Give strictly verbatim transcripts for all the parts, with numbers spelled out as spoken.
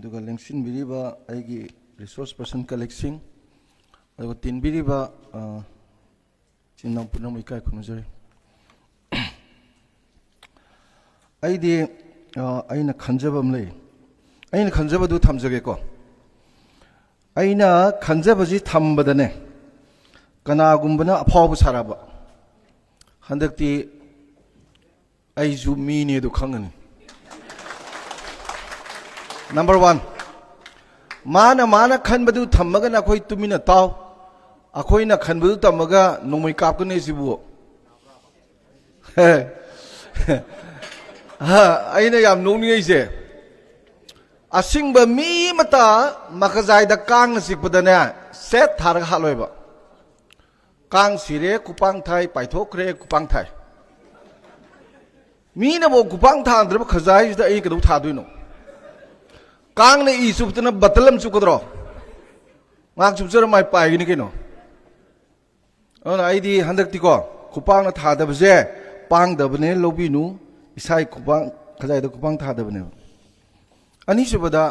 ꯑꯗꯨꯒ ꯂꯦꯡꯁꯤꯟꯕꯤꯔꯤꯕ ꯑꯩꯒꯤ resource person colleagueꯁꯤꯡ, ꯑꯗꯨꯒ ꯇꯤꯟꯕꯤꯔꯤꯕ, ꯑ, ꯏꯆꯤꯟ ꯏꯅꯥꯎ ꯄꯨꯝꯅꯃꯛ ꯏꯀꯥꯏ ꯈꯨꯝꯅꯖꯔꯤ꯫ ꯑꯩꯗꯤ, ꯑ, ꯑꯩꯅ ꯈꯟꯖꯕ ꯑꯃ ꯂꯩ꯫ ꯑꯩꯅ ꯈꯟꯖꯕꯗꯨ ꯊꯝꯖꯒꯦꯀꯣ꯫ ꯑꯩꯅ ꯈꯟꯖꯕꯁꯤ ꯊꯝꯕꯗꯅꯦ, ꯀꯅꯥꯒꯨꯝꯕꯅ ꯑꯐꯥꯎꯕ ꯁꯥꯔꯛꯑꯕ, ꯍꯟꯗꯛꯇꯤ ꯑꯩꯁꯨ ꯃꯤꯅꯦ ꯑꯗꯨ ꯈꯪꯒꯅꯤ꯫ Number one, ꯃꯥꯅ, ꯃꯥꯅ ꯈꯟꯕꯗꯨ ꯊꯝꯃꯒꯅ ꯑꯩꯈꯣꯏ ꯇꯨꯃꯤꯟꯅ ꯇꯥꯎ, ꯑꯩꯈꯣꯏꯅ ꯈꯟꯕꯗꯨ ꯇꯝꯃꯒ ꯅꯣꯡꯃꯩ ꯀꯥꯞꯀꯅꯤ ꯁꯤꯕꯨ꯫ ꯑ, ꯑꯩꯅ ꯌꯥꯝ ꯅꯣꯛꯅꯤꯡꯉꯩꯁꯦ, ꯑꯁꯤꯡꯕ ꯃꯤ ꯑꯃꯇ ꯃꯈꯖꯥꯏꯗ ꯀꯥꯡꯅ ꯆꯤꯛꯄꯗꯅꯦ, ꯁꯦꯠ ꯊꯥꯔꯒ ꯍꯥꯠꯂꯣꯏꯕ꯫ ꯀꯥꯡ ꯁꯤꯔꯦ, ꯈꯨꯄꯥꯡ ꯊꯥꯏ, ꯄꯥꯏꯊꯣꯛꯈ꯭ꯔꯦ, ꯈꯨꯄꯥꯡ ꯊꯥꯏ꯫ ꯃꯤꯅꯕꯨ ꯈꯨꯄꯥꯡ ꯊꯥꯗ꯭ꯔꯕ ꯈꯖꯥꯏꯁꯤꯗ ꯑꯩ ꯀꯩꯗꯧ ꯊꯥꯗꯣꯏꯅꯣ? ꯀꯥꯡꯅ ꯏ ꯆꯨꯞꯇꯅ ꯕꯇꯜ ꯑꯃ ꯆꯨꯞꯀꯗ꯭ꯔꯣ? ꯉꯥꯏꯍꯥꯛ ꯆꯨꯞꯆꯔ ꯃꯥꯏ ꯄꯥꯏꯒꯅꯤ ꯀꯩꯅꯣ꯫ ꯑꯗꯨꯅ ꯑꯩꯗꯤ ꯍꯟꯗꯛꯇꯤꯀꯣ, ꯈꯨꯄꯥꯡꯅ ꯊꯥꯗꯕꯁꯦ ꯄꯥꯡꯗꯕꯅꯦ ꯂꯧꯕꯤꯅꯨ, ꯏꯁꯥꯒꯤ ꯈꯨꯄꯥꯡ, ꯈꯖꯥꯏꯗ ꯈꯨꯄꯥꯡ ꯊꯥꯗꯕꯅꯦꯕ꯫ ꯑꯅꯤꯁꯨꯕꯗ,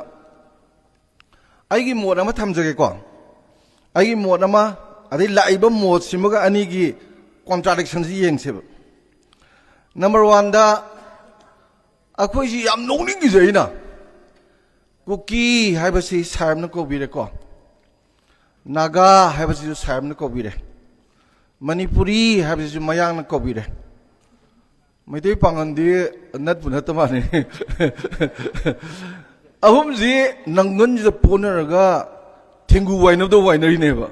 ꯑꯩꯒꯤ ꯃꯣꯠ ꯑꯃ ꯊꯝꯖꯒꯦꯀꯣ꯫ ꯑꯩꯒꯤ ꯃꯣꯠ ꯑꯃ, ꯑꯗꯩ ꯂꯥꯛꯏꯕ ꯃꯣꯠꯁꯤꯃꯒ ꯑꯅꯤꯒꯤ contradictionꯁꯤ ꯌꯦꯡꯁꯦꯕ꯫ Number oneꯗ, ꯑꯩꯈꯣꯏꯁꯤ ꯌꯥꯝ ꯅꯣꯛꯅꯤꯡꯉꯤꯁꯦ ꯑꯩꯅ, ꯀꯨꯀꯤ ꯍꯥꯏꯕꯁꯤ ꯁꯥꯍꯦꯕꯅ ꯀꯧꯕꯤꯔꯦꯀꯣ, ꯅꯥꯒꯥ ꯍꯥꯏꯕꯁꯤꯁꯨ ꯁꯥꯍꯦꯕꯅ ꯀꯧꯕꯤꯔꯦ, ꯃꯅꯤꯄꯨꯔꯤ ꯍꯥꯏꯕꯁꯤꯁꯨ ꯃꯌꯥꯡꯅ ꯀꯧꯕꯤꯔꯦ, ꯃꯩꯇꯩ ꯄꯥꯉꯜꯗꯤ ꯅꯠꯄꯨ ꯅꯠꯇ ꯃꯥꯜꯂꯦ꯫ ꯑꯍꯨꯝꯁꯤ ꯅꯪꯒꯟꯁꯤꯗ ꯄꯣꯟꯅꯔꯒ ꯊꯦꯡꯒꯨ ꯋꯥꯏꯅꯕꯗ ꯋꯥꯏꯅꯔꯤꯅꯦꯕ꯫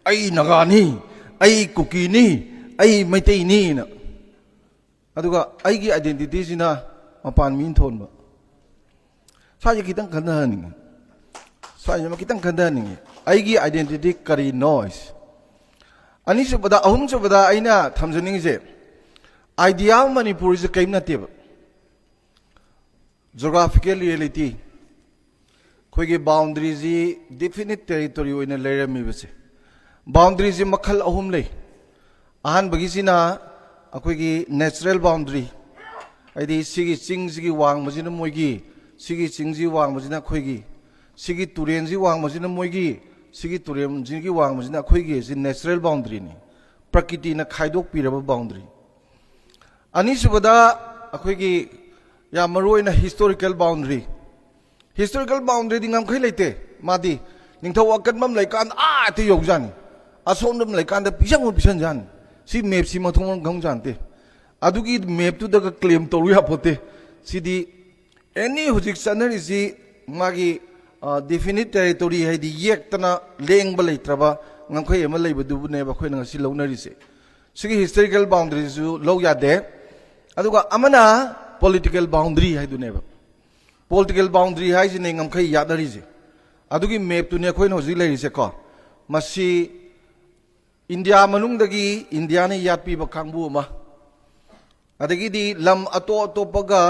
"ꯑꯩ ꯅꯥꯒꯥꯅꯤ, ꯑꯩ ꯀꯨꯀꯤꯅꯤ, ꯑꯩ ꯃꯩꯇꯩꯅꯤꯅ"꯫ ꯑꯗꯨꯒ ꯑꯩꯒꯤ identityꯁꯤꯅ ꯃꯄꯥꯟ ꯃꯤꯅ ꯊꯣꯟꯕ꯫ ꯁ꯭ꯋꯥꯏꯁꯦ ꯈꯤꯇꯪ ꯈꯟꯊꯍꯟꯅꯤꯡꯉꯤ꯫ ꯁ꯭ꯋꯥꯏꯁꯤꯃ ꯈꯤꯇꯪ ꯈꯟꯊꯍꯟꯅꯤꯡꯉꯤ꯫ ꯑꯩꯒꯤ identity ꯀꯔꯤꯅꯣ ꯍꯥꯏꯁꯦ꯫ ꯑꯅꯤꯁꯨꯕꯗ, ꯑꯍꯨꯝꯁꯨꯕꯗ ꯑꯩꯅ ꯊꯝꯖꯅꯤꯡꯉꯤꯁꯦ, idea of ꯃꯅꯤꯄꯨꯔꯁꯦ ꯀꯔꯤꯝ ꯅꯠꯇꯦꯕ꯫ Geographical reality, ꯑꯩꯈꯣꯏꯒꯤ boundaryꯁꯤ definite territory ꯑꯣꯏꯅ ꯂꯩꯔꯝꯃꯤꯕꯁꯦ꯫ Boundaryꯁꯤ ꯃꯈꯜ ꯑꯍꯨꯝ ꯂꯩ꯫ ꯑꯍꯥꯟꯕꯒꯤꯁꯤꯅ ꯑꯩꯈꯣꯏꯒꯤ natural boundary, ꯍꯥꯏꯗꯤ ꯁꯤꯒꯤ ꯆꯤꯡꯁꯤꯒꯤ ꯋꯥꯡꯃꯁꯤꯅ ꯃꯣꯏꯒꯤ ꯁꯤꯒꯤ ꯆꯤꯡꯁꯤ ꯋꯥꯡꯕꯁꯤꯅ ꯑꯩꯈꯣꯏꯒꯤ, ꯁꯤꯒꯤ ꯇꯨꯔꯦꯟꯁꯤ ꯋꯥꯡꯕꯁꯤꯅ ꯃꯣꯏꯒꯤ, ꯁꯤꯒꯤ ꯇꯨꯔꯦꯟꯁꯤꯒꯤ ꯋꯥꯡꯕꯁꯤꯅ ꯑꯩꯈꯣꯏꯒꯤ, ꯁꯤ natural boundaryꯅꯤ, ꯄ꯭ꯔꯀꯤꯇꯤꯅ ꯈꯥꯏꯗꯣꯛꯄꯤꯔꯕ boundary꯫ ꯑꯅꯤꯁꯨꯕꯗ ꯑꯩꯈꯣꯏꯒꯤ ꯌꯥꯝ ꯃꯔꯨ ꯑꯣꯏꯅ historical boundary꯫ Historical boundaryꯗꯤ ꯉꯝꯈꯩ ꯂꯩꯇꯦ꯫ ꯃꯥꯗꯤ ꯅꯤꯡꯊꯧ ꯑꯀꯟꯕ ꯑꯃ ꯂꯩꯀꯥꯟꯗ ꯑꯥ ꯍꯦꯛꯇ ꯌꯧꯖꯥꯅꯤ, ꯑꯁꯣꯝꯗ ꯑꯃ ꯂꯩꯀꯥꯟꯗ ꯄꯤꯁꯪ ꯑꯃ ꯄꯤꯁꯟꯖꯥꯅꯤ꯫ ꯁꯤ mapꯁꯤ ꯃꯊꯣꯡ ꯃꯔꯝ ꯈꯪꯖꯥꯅꯠꯇꯦ꯫ ꯑꯗꯨꯒꯤ mapꯇꯨꯗꯒ claim ꯇꯧꯔꯨ ꯌꯥꯄꯣꯠꯇꯦ꯫ ꯁꯤꯗꯤ any ꯍꯧꯖꯤꯛ ꯆꯠꯅꯔꯤꯁꯤ ꯃꯥꯒꯤ definite territory, ꯍꯥꯏꯗꯤ ꯌꯦꯛꯇꯅ ꯂꯦꯡꯕ ꯂꯩꯇ꯭ꯔꯕ ꯉꯝꯈꯩ ꯑꯃ ꯂꯩꯕꯗꯨꯕꯨꯅꯦꯕ ꯑꯩꯈꯣꯏꯅ ꯉꯁꯤ ꯂꯧꯅꯔꯤꯁꯦ꯫ ꯁꯤꯒꯤ historical boundaryꯁꯨ ꯂꯧ ꯌꯥꯗꯦ꯫ ꯑꯗꯨꯒ ꯑꯃꯅ political boundary ꯍꯥꯏꯗꯨꯅꯦꯕ꯫ Political boundary ꯍꯥꯏꯁꯤꯅꯦ ꯉꯝꯈꯩ ꯌꯥꯠꯅꯔꯤꯁꯦ꯫ ꯑꯗꯨꯒꯤ mapꯇꯨꯅꯦ ꯑꯩꯈꯣꯏꯅ ꯍꯧꯖꯤꯛ ꯂꯩꯔꯤꯁꯦꯀꯣ꯫ ꯃꯁꯤ ꯏꯟꯗꯤꯌꯥ ꯃꯅꯨꯡꯗꯒꯤ ꯏꯟꯗꯤꯌꯥꯅ ꯌꯥꯠꯄꯤꯕ ꯀꯥꯡꯕꯨ ꯑꯃ, ꯑꯗꯒꯤꯗꯤ ꯂꯝ ꯑꯇꯣꯞ ꯑꯇꯣꯞꯄꯒ,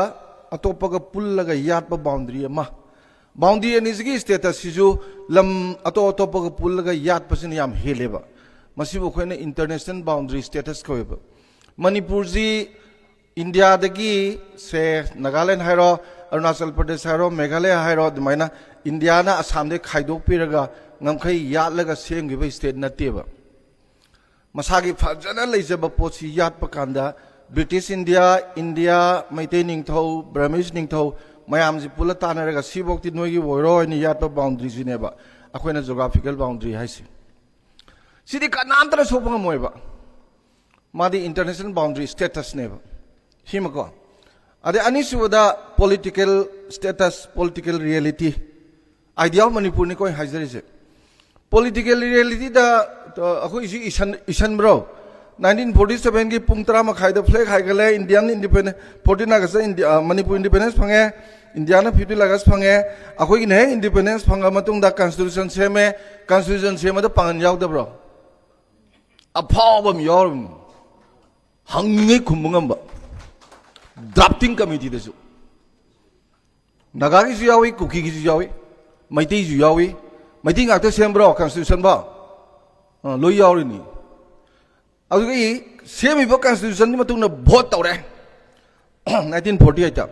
ꯑꯇꯣꯞꯄꯒ ꯄꯨꯜꯂꯒ ꯌꯥꯠꯄ boundary ꯑꯃ꯫ Boundary ꯑꯅꯤꯁꯤꯒꯤ statusꯁꯤꯁꯨ ꯂꯝ ꯑꯇꯣꯞ ꯑꯇꯣꯞꯄꯒ ꯄꯨꯜꯂꯒ ꯌꯥꯠꯄꯁꯤꯅ ꯌꯥꯝ ꯍꯦꯜꯂꯦꯕ꯫ ꯃꯁꯤꯕꯨ ꯑꯩꯈꯣꯏꯅ international boundary status ꯀꯧꯋꯦꯕ꯫ ꯃꯅꯤꯄꯨꯔꯁꯤ ꯏꯟꯗꯤꯌꯥꯗꯒꯤ, ꯁꯦ, ꯅꯥꯒꯥꯂꯦꯟ ꯍꯥꯏꯔꯣ, ꯑꯔꯨꯅꯥꯆꯜ ꯄ꯭ꯔꯗꯦꯁ ꯍꯥꯏꯔꯣ, ꯃꯦꯘꯥꯂꯌꯥ ꯍꯥꯏꯔꯣ, ꯑꯗꯨꯃꯥꯏꯅ ꯏꯟꯗꯤꯌꯥꯅ ꯑꯁꯥꯝꯗꯒꯤ ꯈꯥꯏꯗꯣꯛꯄꯤꯔꯒ ꯉꯝꯈꯩ ꯌꯥꯠꯂꯒ ꯁꯦꯝꯈꯤꯕ state ꯅꯠꯇꯦꯕ꯫ ꯃꯁꯥꯒꯤ ꯐꯖꯅ ꯂꯩꯖꯕ ꯄꯣꯠꯁꯤ ꯌꯥꯠꯄ ꯀꯥꯟꯗ British India, ꯏꯟꯗꯤꯌꯥ, ꯃꯩꯇꯩ ꯅꯤꯡꯊꯧ, Burmese ꯅꯤꯡꯊꯧ ꯃꯌꯥꯝꯁꯤ ꯄꯨꯜꯂ ꯇꯥꯟꯅꯔꯒ ꯁꯤꯐꯧꯗꯤ ꯅꯣꯏꯒꯤ ꯑꯣꯏꯔꯣ ꯍꯥꯏꯅ ꯌꯥꯠꯄ boundaryꯁꯤꯅꯦꯕ ꯑꯩꯈꯣꯏꯅ geographical boundary ꯍꯥꯏꯁꯦ꯫ ꯁꯤꯗꯤ ꯀꯅꯥꯝꯇꯅ ꯁꯣꯛꯄ ꯉꯝꯃꯣꯏꯕ꯫ ꯃꯥꯗꯤ international boundary statusꯅꯦꯕ꯫ ꯁꯤꯃꯀꯣ꯫ ꯑꯗꯩ ꯑꯅꯤꯁꯨꯕꯗ political status, political reality, Idea of Manipurꯅꯤꯀꯣ ꯑꯩ ꯍꯥꯏꯖꯔꯤꯁꯦ꯫ Political realityꯗ, ꯑ, ꯑꯩꯈꯣꯏꯁꯤ ꯏꯁꯟ-, ꯏꯁꯟꯕ꯭ꯔꯣ? Nineteen forty sevenꯒꯤ ꯄꯨꯡ ꯇꯔꯥ ꯃꯈꯥꯏꯗ flag ꯍꯥꯏꯒꯠꯂꯦ, Indian independence, fourteen Augustꯇ ꯏꯟꯗꯤꯌꯥ, ꯃꯅꯤꯄꯨꯔ independence ꯐꯪꯉꯦ, ꯏꯟꯗꯤꯌꯥꯅ fifteen August ꯐꯪꯉꯦ꯫ ꯑꯩꯈꯣꯏꯒꯤꯅ ꯍꯦꯛ independence ꯐꯪꯉ ꯃꯇꯨꯡꯗ constitution ꯁꯦꯝꯃꯦ꯫ Constitution ꯁꯦꯝꯕꯗ ꯄꯥꯡꯒꯜ ꯌꯥꯎꯗꯕ꯭ꯔꯣ? ꯑꯐꯥꯎꯕ ꯑꯃ ꯌꯥꯎꯔꯕꯅꯤ꯫ ꯍꯪꯉꯤꯉꯩ ꯈꯨꯝꯕ ꯉꯝꯕ꯫ Drafting committeeꯗꯁꯨ ꯅꯥꯒꯥꯒꯤꯁꯨ ꯌꯥꯎꯏ, ꯀꯨꯀꯤꯒꯤꯁꯨ ꯌꯥꯎꯏ, ꯃꯩꯇꯩꯁꯨ ꯌꯥꯎꯏ꯫ ꯃꯩꯇꯩ ꯉꯥꯛꯇ ꯁꯦꯝꯕ꯭ꯔꯣ constitutionꯕꯣ? ꯑ, ꯂꯣꯏ ꯌꯥꯎꯔꯤꯅꯤ꯫ ꯑꯗꯨꯒꯤ ꯁꯦꯝꯃꯤꯕ constitutionꯒꯤ ꯃꯇꯨꯡꯗ vote ꯇꯧꯔꯦ꯫ Nineteen forty eightꯇ꯫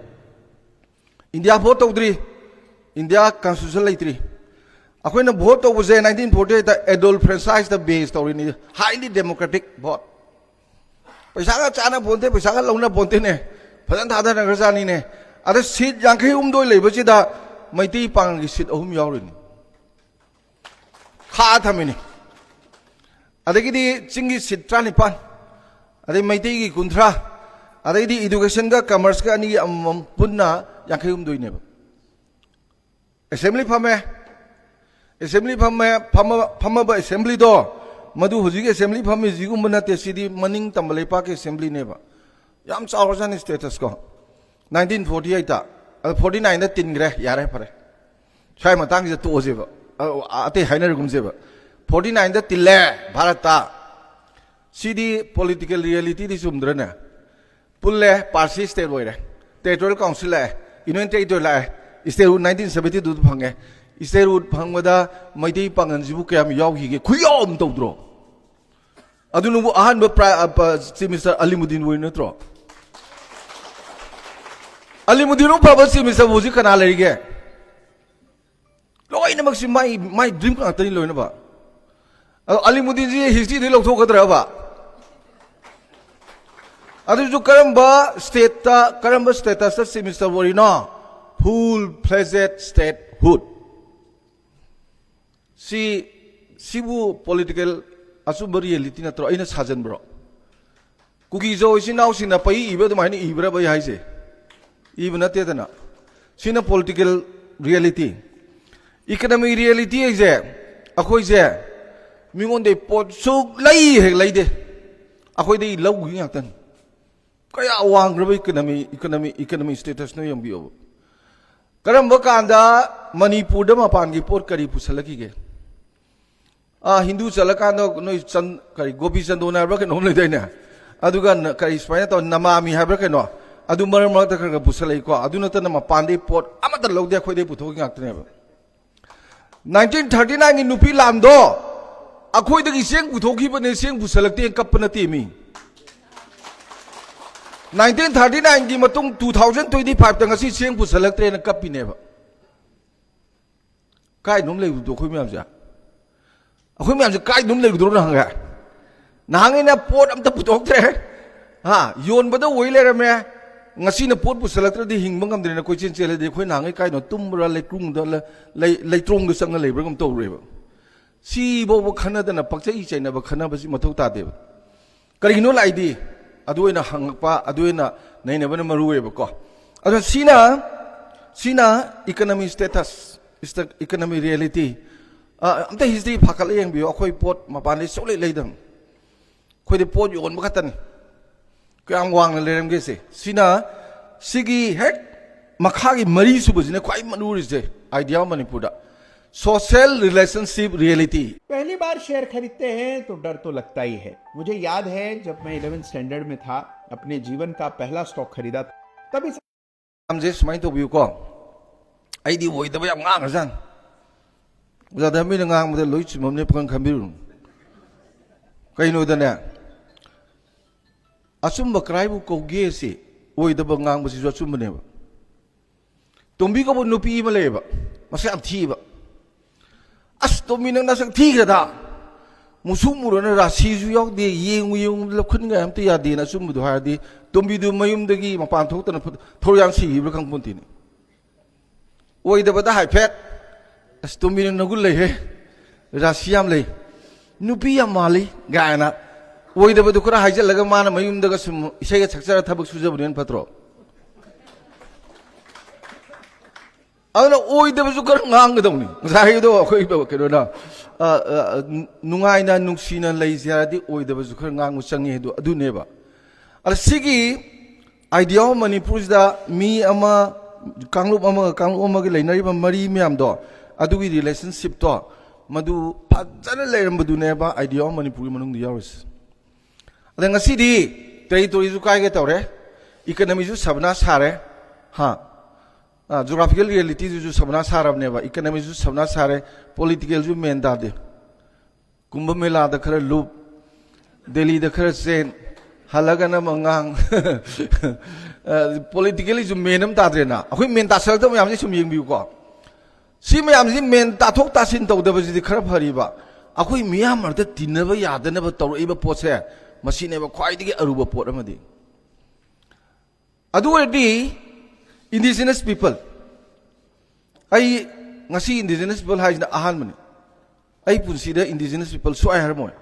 ꯏꯟꯗꯤꯌꯥ ꯚꯣꯠ ꯇꯧꯗ꯭ꯔꯤ, ꯏꯟꯗꯤꯌꯥ ꯀꯟꯁꯇꯤꯇ꯭ꯌꯨꯁꯟ ꯂꯩꯇ꯭ꯔꯤ꯫ ꯑꯩꯈꯣꯏꯅ ꯚꯣꯠ ꯇꯧꯕꯁꯦ ꯅꯥꯏꯟꯇꯤꯟ ꯐꯣꯔꯇꯤ ꯑꯩꯠꯇ ꯑꯦꯗꯣꯜꯐ ꯐ꯭ꯔꯦꯟꯁꯥꯏꯁꯇ ꯕꯦꯁ ꯇꯧꯔꯤꯅꯤ, ꯍꯥꯏꯂꯤ ꯗꯦꯃꯣꯀ꯭ꯔꯦꯇꯤꯛ ꯚꯣꯠ꯫ ꯄꯩꯁꯥꯒ ꯆꯥꯅ ꯄꯣꯟꯇꯦ, ꯄꯩꯁꯥꯒ ꯂꯧꯅ ꯄꯣꯟꯇꯦꯅꯦ, ꯐꯖꯅ ꯊꯥꯗꯅꯈ꯭ꯔꯖꯥꯠꯅꯤꯅꯦ꯫ ꯑꯗ ꯁꯤꯠ ꯌꯥꯡꯈꯩ ꯍꯨꯝꯗꯣꯏ ꯂꯩꯕꯁꯤꯗ ꯃꯩꯇꯩ ꯄꯥꯉꯜꯒꯤ ꯁꯤꯠ ꯑꯍꯨꯝ ꯌꯥꯎꯔꯤꯅꯤ꯫ ꯈꯥꯛꯑ ꯊꯝꯃꯤꯅꯤ꯫ ꯑꯗꯒꯤꯗꯤ ꯆꯤꯡꯒꯤ ꯁꯤꯠ ꯇꯔꯥꯅꯤꯄꯥꯟ, ꯑꯗꯩ ꯃꯩꯇꯩꯒꯤ ꯀꯨꯟꯊ꯭ꯔꯥ, ꯑꯗꯩꯗꯤ ꯏꯗꯨꯀꯦꯁꯟꯒ ꯀꯃꯔꯁꯀ ꯑꯅꯤꯒꯤ ꯑꯃꯃꯝ ꯄꯨꯟꯅ ꯌꯥꯡꯈꯩ ꯍꯨꯝꯗꯣꯏꯅꯦꯕ꯫ ꯑꯦꯁꯦꯝꯕ꯭ꯂꯤ ꯐꯝꯃꯦ, ꯑꯦꯁꯦꯝꯕ꯭ꯂꯤ ꯐꯝꯃꯦ, ꯐꯝꯃ-, ꯐꯝꯃꯕ ꯑꯦꯁꯦꯝꯕ꯭ꯂꯤꯗꯣ ꯃꯗꯨ ꯍꯧꯖꯤꯛ ꯑꯦꯁꯦꯝꯕ꯭ꯂꯤ ꯐꯝꯃꯤꯁꯤꯒꯨꯝꯕ ꯅꯠꯇꯦ, ꯁꯤꯗꯤ ꯃꯅꯤꯡ ꯇꯝꯕ ꯂꯩꯄꯥꯛꯀꯤ ꯑꯦꯁꯦꯝꯕ꯭ꯂꯤꯅꯦꯕ꯫ ꯌꯥꯝ ꯆꯥꯎꯔꯖꯥꯠꯅꯤ ꯁ꯭ꯇꯦꯇꯁꯀꯣ꯫ ꯅꯥꯏꯟꯇꯤꯟ ꯐꯣꯔꯇꯤ ꯑꯩꯠꯇ, ꯑꯗ ꯐꯣꯔꯇꯤ ꯅꯥꯏꯟꯗ ꯇꯤꯟꯈ꯭ꯔꯦ, ꯌꯥꯔꯦ ꯐꯔꯦ꯫ ꯁ꯭ꯋꯥꯏ ꯃꯇꯥꯡꯁꯤꯗ ꯇꯣꯛꯑꯁꯦꯕ꯫ ꯑ, ꯑꯇꯩ ꯍꯥꯏꯅꯔꯒꯨꯝꯁꯦꯕ꯫ ꯐꯣꯔꯇꯤ ꯅꯥꯏꯟꯗ ꯇꯤꯜꯂꯦ ꯚꯥꯔꯠꯇ꯫ ꯁꯤꯗꯤ ꯄꯣꯂꯤꯇꯤꯀꯦꯜ ꯔꯤꯌꯦꯂꯤꯇꯤꯗꯤ ꯆꯨꯝꯗ꯭ꯔꯅꯦ? ꯄꯨꯜꯂꯦ, ꯄꯥꯔꯁꯤ ꯁ꯭ꯇꯦꯠ ꯑꯣꯏꯔꯦ, ꯇꯦꯔꯤꯇꯣꯔꯤꯌꯦꯜ ꯀꯥꯎꯟꯁꯤꯜ ꯂꯥꯛꯑꯦ, ꯌꯨꯅꯤꯌꯟ ꯇꯦꯔꯤꯇꯣꯔꯤ ꯂꯥꯛꯑꯦ, ꯁ꯭ꯇꯦꯠꯍꯨꯗ ꯅꯥꯏꯟꯇꯤꯟ ꯁꯕꯦꯟꯇꯤ ꯇꯨꯗ ꯐꯪꯉꯦ꯫ ꯁ꯭ꯇꯦꯠꯍꯨꯗ ꯐꯪꯕꯗ ꯃꯩꯇꯩ ꯄꯥꯉꯜꯁꯤꯕꯨ ꯀꯌꯥꯝ ꯌꯥꯎꯈꯤꯒꯦ? ꯈꯨꯌꯥꯎ ꯑꯃ ꯇꯧꯗ꯭ꯔꯣ? ꯑꯗꯨꯅꯕꯨ ꯑꯍꯥꯟꯕ ꯄ꯭ꯔꯥ-, ꯑ, ꯄ-, ꯆꯤꯐ ꯃꯤꯅꯤꯁꯇꯔ ꯑꯂꯤꯃꯨꯗꯤꯟ ꯑꯣꯏ ꯅꯠꯇ꯭ꯔꯣ? ꯑꯂꯤꯃꯨꯗꯤꯟ ꯑꯃ ꯐꯕ ꯆꯤꯐ ꯃꯤꯅꯤꯁꯇꯔꯕꯨ ꯍꯧꯖꯤꯛ ꯀꯅꯥ ꯂꯩꯔꯤꯒꯦ? ꯂꯣꯏꯅꯃꯛꯁꯤ ꯃꯥꯏ, ꯃꯥꯏ ꯗ꯭ꯔꯤꯝ ꯉꯥꯛꯇꯅꯤ ꯂꯣꯏꯅꯃꯛ꯫ ꯑꯗꯣ ꯑꯂꯤꯃꯨꯗꯤꯟꯁꯤ ꯍꯤꯁꯇ꯭ꯔꯤꯗꯒꯤ ꯂꯧꯊꯣꯛꯀꯗ꯭ꯔꯕ? ꯑꯗꯨꯁꯨ ꯀꯔꯝꯕ ꯁ꯭ꯇꯦꯠꯇ, ꯀꯔꯝꯕ ꯁ꯭ꯇꯦꯇꯁꯇ ꯆꯤꯐ ꯃꯤꯅꯤꯁꯇꯔ ꯑꯣꯏꯔꯤꯅꯣ? ꯐꯨꯜ ꯐ꯭ꯂꯦꯖꯦꯗ ꯁ꯭ꯇꯦꯠꯍꯨꯗ꯫ ꯁꯤ, ꯁꯤꯕꯨ ꯄꯣꯂꯤꯇꯤꯀꯦꯜ ꯑꯆꯨꯝꯕ ꯔꯤꯌꯦꯂꯤꯇꯤ ꯅꯠꯇ꯭ꯔꯣ? ꯑꯩꯅ ꯁꯥꯖꯟꯕ꯭ꯔꯣ? ꯀꯨꯀꯤꯖꯧ ꯏꯆꯤꯟ ꯏꯅꯥꯎꯁꯤꯡꯅ ꯄꯩ ꯏꯕ ꯑꯗꯨꯃꯥꯏꯅ ꯏꯕ꯭ꯔꯕ ꯑꯩ ꯍꯥꯏꯁꯦ? ꯏꯕ ꯅꯠꯇꯦꯗꯅ꯫ ꯁꯤꯅ ꯄꯣꯂꯤꯇꯤꯀꯦꯜ ꯔꯤꯌꯦꯂꯤꯇꯤ꯫ ꯏꯀꯅꯃꯤ ꯔꯤꯌꯦꯂꯤꯇꯤ ꯍꯥꯏꯁꯦ ꯑꯩꯈꯣꯏꯁꯦ ꯃꯤꯉꯣꯟꯗꯩ ꯄꯣꯠ ꯁꯨꯛ ꯂꯩ ꯍꯦꯛ ꯂꯩꯗꯦ, ꯑꯩꯈꯣꯏꯗꯩ ꯂꯧꯈꯤ ꯉꯥꯛꯇꯅꯤ꯫ ꯀꯌꯥ ꯋꯥꯡꯈ꯭ꯔꯕ ꯏꯀꯅꯃꯤ, ꯏꯀꯅꯃꯤ, ꯏꯀꯅꯃꯤ ꯁ꯭ꯇꯦꯇꯁꯅꯣ ꯌꯦꯡꯕꯤꯌꯣꯕ꯫ ꯀꯔꯝꯕ ꯀꯥꯟꯗ ꯃꯅꯤꯄꯨꯔꯗ ꯃꯄꯥꯟꯒꯤ ꯄꯣꯠ ꯀꯔꯤ ꯄꯨꯁꯜꯂꯛꯈꯤꯒꯦ? ꯑꯥ, ꯍꯤꯟꯗꯨ ꯆꯠꯂꯀꯥꯟꯗ ꯅꯣꯏ ꯆꯟ-, ꯀꯔꯤ, ꯒꯣꯄꯤ ꯆꯟꯗꯣꯟ ꯍꯥꯏꯕ꯭ꯔꯥ ꯀꯩꯅꯣꯝ ꯂꯩꯗꯥꯏꯅꯦ? ꯑꯗꯨꯒ ꯅ-, ꯀꯔꯤ, ꯁꯨꯃꯥꯏꯅ ꯇꯧ, ꯅꯃꯥꯃꯤ ꯍꯥꯏꯕ꯭ꯔꯥ ꯀꯩꯅꯣ, ꯑꯗꯨ ꯃꯔꯛ ꯃꯔꯛꯇ ꯈꯔ ꯈꯔ ꯄꯨꯁꯜꯂꯛꯏꯀꯣ꯫ ꯑꯗꯨ ꯅꯠꯇꯅ ꯃꯄꯥꯟꯗꯩ ꯄꯣꯠ ꯑꯃꯠꯇ ꯂꯧꯗꯦ, ꯑꯩꯈꯣꯏꯗꯩ ꯄꯨꯊꯣꯛꯈꯤ ꯉꯥꯛꯇꯅꯦꯕ꯫ ꯅꯥꯏꯟꯇꯤꯟ ꯊꯥꯔꯇꯤ ꯅꯥꯏꯟꯒꯤ ꯅꯨꯄꯤ ꯂꯥꯟꯗꯣ ꯑꯩꯈꯣꯏꯗꯒꯤ ꯆꯦꯡ ꯄꯨꯊꯣꯛꯈꯤꯕꯅꯦ, ꯆꯦꯡ ꯄꯨꯁꯜꯂꯛꯇꯦ ꯀꯞꯄ ꯅꯠꯇꯦ ꯃꯤ꯫ ꯅꯥꯏꯟꯇꯤꯟ ꯊꯥꯔꯇꯤ ꯅꯥꯏꯟꯒꯤ ꯃꯇꯨꯡ ꯇꯨ ꯊꯥꯎꯖꯟ ꯇ꯭ꯋꯦꯟꯇꯤ ꯐꯥꯏꯚꯇ ꯉꯁꯤ ꯆꯦꯡ ꯄꯨꯁꯜꯂꯛꯇ꯭ꯔꯦꯅ ꯀꯞꯄꯤꯅꯦꯕ꯫ ꯀꯥꯏꯗꯅꯣꯝ ꯂꯩꯕꯗꯣ ꯑꯩꯈꯣꯏ ꯃꯌꯥꯝꯁꯦ, ꯑꯩꯈꯣꯏ ꯃꯌꯥꯝꯁꯦ ꯀꯥꯏꯗꯅꯣꯝ ꯂꯩꯕꯗꯣ ꯅꯍꯥꯟꯒ ꯅꯍꯥꯟꯉꯩꯅ ꯄꯣꯠ ꯑꯝꯇ ꯄꯨꯊꯣꯛꯇ꯭ꯔꯦ꯫ ꯍꯥ, ꯌꯣꯟꯕꯗ ꯑꯣꯏ ꯂꯩꯔꯝꯃꯦ꯫ ꯉꯁꯤꯅ ꯄꯣꯠ ꯄꯨꯁꯜꯂꯛꯇ꯭ꯔꯗꯤ ꯍꯤꯡꯕ ꯉꯝꯗ꯭ꯔꯦꯅ ꯀꯣꯏꯆꯦꯟ ꯆꯦꯜꯂꯗꯤ ꯑꯩꯈꯣꯏ ꯅꯍꯥꯟꯉꯩ ꯀꯥꯏꯗꯅꯣ ꯇꯨꯝꯕ꯭ꯔꯥ, ꯂꯩꯀ꯭ꯔꯨꯡꯗ ꯂ-, ꯂꯩ-, ꯂꯩꯇ꯭ꯔꯣꯡꯗ ꯆꯪꯉ ꯂꯩꯕ꯭ꯔꯥ ꯀꯩꯅꯣꯝ ꯇꯧꯔꯦꯕ꯫ ꯁꯤꯐꯥꯎꯕ ꯈꯟꯅꯗꯅ ꯄꯛꯆꯩ ꯆꯩꯅꯕ ꯈꯟꯅꯕꯁꯤ ꯃꯊꯧ ꯇꯥꯗꯦꯕ꯫ ꯀꯔꯤꯒꯤꯅꯣ ꯂꯥꯛꯏꯗꯤ? ꯑꯗꯨ ꯑꯣꯏꯅ ꯍꯪꯉꯛꯄ, ꯑꯗꯨ ꯑꯣꯏꯅ ꯅꯩꯅꯕꯅ ꯃꯔꯨ ꯑꯣꯏꯌꯦꯕꯀꯣ꯫ ꯑꯗꯣ ꯁꯤꯅ, ꯁꯤꯅ economy status, is the economy reality꯫ ꯑ, ꯑꯝꯇ history ꯐꯥꯀꯠꯂ ꯌꯦꯡꯕꯤꯌꯨ꯫ ꯑꯩꯈꯣꯏ ꯄꯣꯠ ꯃꯄꯥꯟꯗꯩ ꯁꯨꯡꯂꯩ ꯂꯩꯗꯕꯅꯤ꯫ ꯑꯩꯈꯣꯏꯗꯤ ꯄꯣꯠ ꯌꯣꯟꯕ ꯈꯛꯇꯅꯤ꯫ ꯀꯌꯥꯝ ꯋꯥꯡꯅ ꯂꯩꯔꯝꯒꯦꯁꯦ꯫ ꯁꯤꯅ, ꯁꯤꯒꯤ ꯍꯦꯛ ꯃꯈꯥꯒꯤ ꯃꯔꯤ ꯁꯨꯕꯁꯤꯅ ꯈ꯭ꯋꯥꯏ ꯃꯔꯨꯔꯤꯁꯦ, Idea of Manipur the. Social relationship reality꯫ पहली बार शेयर खरीदते हैं तो डर तो लगता ही है। मुझे याद है, जब मैं इलेवेंथ स्टैंडर्ड में था, अपने जीवन का पहला स्टॉक खरीदा था। तब इस ꯃꯌꯥꯝꯁꯦ ꯁꯨꯃꯥꯏꯅ ꯇꯧꯕꯤꯌꯨꯀꯣ꯫ ꯑꯩꯗꯤ ꯑꯣꯏꯗꯕ ꯌꯥꯝ ꯉꯥꯡꯈ꯭ꯔꯖꯥꯠꯅꯤ꯫ ꯑꯣꯖꯥ ꯙꯔꯃꯦꯅ ꯉꯥꯡꯕꯗ ꯂꯣꯏ ꯆꯨꯝꯃꯝꯅꯦ ꯄꯥꯈꯪ ꯈꯟꯕꯤꯔꯨꯅꯨ꯫ ꯀꯩꯅꯣꯗꯅꯦ, ꯑꯆꯨꯝꯕ ꯀꯔꯥꯏꯕꯨ ꯀꯧꯒꯦ ꯁꯤ? ꯑꯣꯏꯗꯕ ꯉꯥꯡꯕꯁꯤꯁꯨ ꯑꯆꯨꯝꯕꯅꯦꯕ꯫ ꯇꯣꯝꯕꯤ ꯀꯧꯕ ꯅꯨꯄꯤ ꯑꯃ ꯂꯩꯌꯦꯕ, ꯃꯁꯛ ꯌꯥꯝ ꯊꯤꯕ꯫ "ꯑꯁ, ꯇꯣꯝꯕꯤ, ꯅꯪ ꯅꯁꯛ ꯊꯤꯈ꯭ꯔꯗ, ꯃꯨꯁꯨꯛ ꯃꯨꯔꯅ ꯔꯥꯁꯤꯁꯨ ꯌꯥꯎꯗꯦ, ꯌꯦꯡꯉꯨ ꯌꯦꯡꯉꯨ ꯂꯧꯈꯠꯅꯤꯡꯉꯥꯏ ꯑꯝꯇ ꯌꯥꯗꯦꯅ" ꯑꯆꯨꯝꯕꯗꯣ ꯍꯥꯏꯔꯗꯤ, ꯇꯣꯝꯕꯤꯗꯨ ꯃꯌꯨꯝꯗꯒꯤ ꯃꯄꯥꯟ ꯊꯣꯛꯇꯅ ꯐꯨ-, ꯊꯧꯔꯤꯌꯥꯟ ꯁꯤꯈꯤꯕ꯭ꯔꯥ ꯈꯪꯄꯣꯟꯇꯦꯅꯦ꯫ ꯑꯣꯏꯗꯕꯗ ꯍꯥꯏꯐꯦꯠ, "ꯑꯁ, ꯇꯣꯝꯕꯤ, ꯅꯪ ꯅꯒꯨꯟ ꯂꯩꯍꯦ, ꯔꯥꯁꯤ ꯌꯥꯝ ꯂꯩ, ꯅꯨꯄꯤ ꯌꯥꯝ ꯃꯥꯜꯂꯤ" ꯀꯥꯏꯅ ꯑꯣꯏꯗꯕꯗꯨ ꯈꯔ ꯍꯥꯏꯖꯤꯜꯂꯒ ꯃꯥꯅ ꯃꯌꯨꯝꯗꯒ ꯁꯨꯝ ꯏꯁꯩꯒ ꯁꯛꯆꯔ ꯊꯕꯛ ꯁꯨꯖꯕꯅ ꯍꯦꯟꯅ ꯐꯠꯇ꯭ꯔꯣ? ꯑꯗꯨꯅ ꯑꯣꯏꯗꯕꯁꯨ ꯈꯔ ꯉꯥꯡꯒꯗꯧꯅꯤ꯫ ꯉꯁꯥꯏꯒꯤꯗꯣ ꯑꯩꯈꯣꯏ ꯀꯩꯅꯣꯅ, ꯑ, ꯑ, ꯅꯨꯡꯉꯥꯏꯅ ꯅꯨꯡꯁꯤꯅ ꯂꯩꯁꯦ ꯍꯥꯏꯔꯗꯤ ꯑꯣꯏꯗꯕꯁꯨ ꯈꯔ ꯉꯥꯡꯕ ꯆꯪꯉꯤ ꯍꯥꯏꯗꯣ ꯑꯗꯨꯅꯦꯕ꯫ ꯑꯗ ꯁꯤꯒꯤ Idea of Manipur ꯁꯤꯗ ꯃꯤ ꯑꯃ, ꯀꯥꯡꯂꯨꯞ ꯑꯃꯒ ꯀꯥꯡꯂꯨꯞ ꯑꯃꯒ ꯂꯩꯅꯔꯤꯕ ꯃꯔꯤ ꯃꯌꯥꯝꯗꯣ, ꯑꯗꯨꯒꯤ relationship ꯇꯣ, ꯃꯗꯨ ꯐꯖꯅ ꯂꯩꯔꯝꯕꯗꯨꯅꯦꯕ Idea of Manipur ꯒꯤ ꯃꯅꯨꯡꯗ ꯌꯥꯎꯔꯤꯁꯦ꯫ ꯑꯗ ꯉꯁꯤꯗꯤ territory ꯁꯨ ꯀꯥꯏꯒꯦ ꯇꯧꯔꯦ, economy ꯁꯨ ꯁꯕꯅꯥ ꯁꯥꯔꯦ, ꯍꯥ, geographical reality ꯗꯨꯁꯨ ꯁꯕꯅꯥ ꯁꯥꯔꯕꯅꯦꯕ, economy ꯁꯨ ꯁꯕꯅꯥ ꯁꯥꯔꯦ, political ꯁꯨ ꯃꯦꯟ ꯇꯥꯗꯦ꯫ ꯀꯨꯝꯚ ꯃꯦꯂꯥꯗ ꯈꯔ ꯂꯨꯞ, ꯗꯦꯜꯂꯤꯗ ꯈꯔ ꯆꯦꯟ, ꯍꯜꯂꯒꯅ ꯑꯃ ꯉꯥꯡ꯫ ꯄꯣꯂꯤꯇꯤꯀꯦꯜꯂꯤꯁꯨ ꯃꯦꯟ ꯑꯃ ꯇꯥꯗ꯭ꯔꯦꯅ꯫ ꯑꯩꯈꯣꯏ ꯃꯦꯟ ꯇꯥꯁꯜꯂꯛꯇꯕ ꯃꯌꯥꯝꯁꯦ ꯁꯨꯝ ꯌꯦꯡꯕꯤꯌꯨꯀꯣ꯫ ꯁꯤ ꯃꯌꯥꯝꯁꯤ ꯃꯦꯟ ꯇꯥꯊꯣꯛ ꯇꯥꯁꯤꯟ ꯇꯧꯗꯕꯁꯤꯗꯤ ꯈꯔ ꯐꯔꯤꯕ, ꯑꯩꯈꯣꯏ ꯃꯤꯌꯥꯝ ꯃꯔꯛꯇ ꯇꯤꯟꯅꯕ ꯌꯥꯗꯅꯕ ꯇꯧꯔꯛꯏꯕ ꯄꯣꯠꯁꯦ, ꯃꯁꯤꯅꯦꯕ ꯈ꯭ꯋꯥꯏꯗꯒꯤ ꯑꯔꯨꯕ ꯄꯣꯠ ꯑꯃꯗꯤ꯫ ꯑꯗꯨ ꯑꯣꯏꯔꯗꯤ indigenous people, ꯑꯩ ꯉꯁꯤ indigenous people ꯍꯥꯏꯁꯤꯅ ꯑꯍꯥꯟꯕꯅꯤ꯫ ꯑꯩ ꯄꯨꯟꯁꯤꯗ indigenous people ꯁꯨꯛꯍꯥꯏ ꯍꯥꯏꯔꯝꯃꯣꯏ,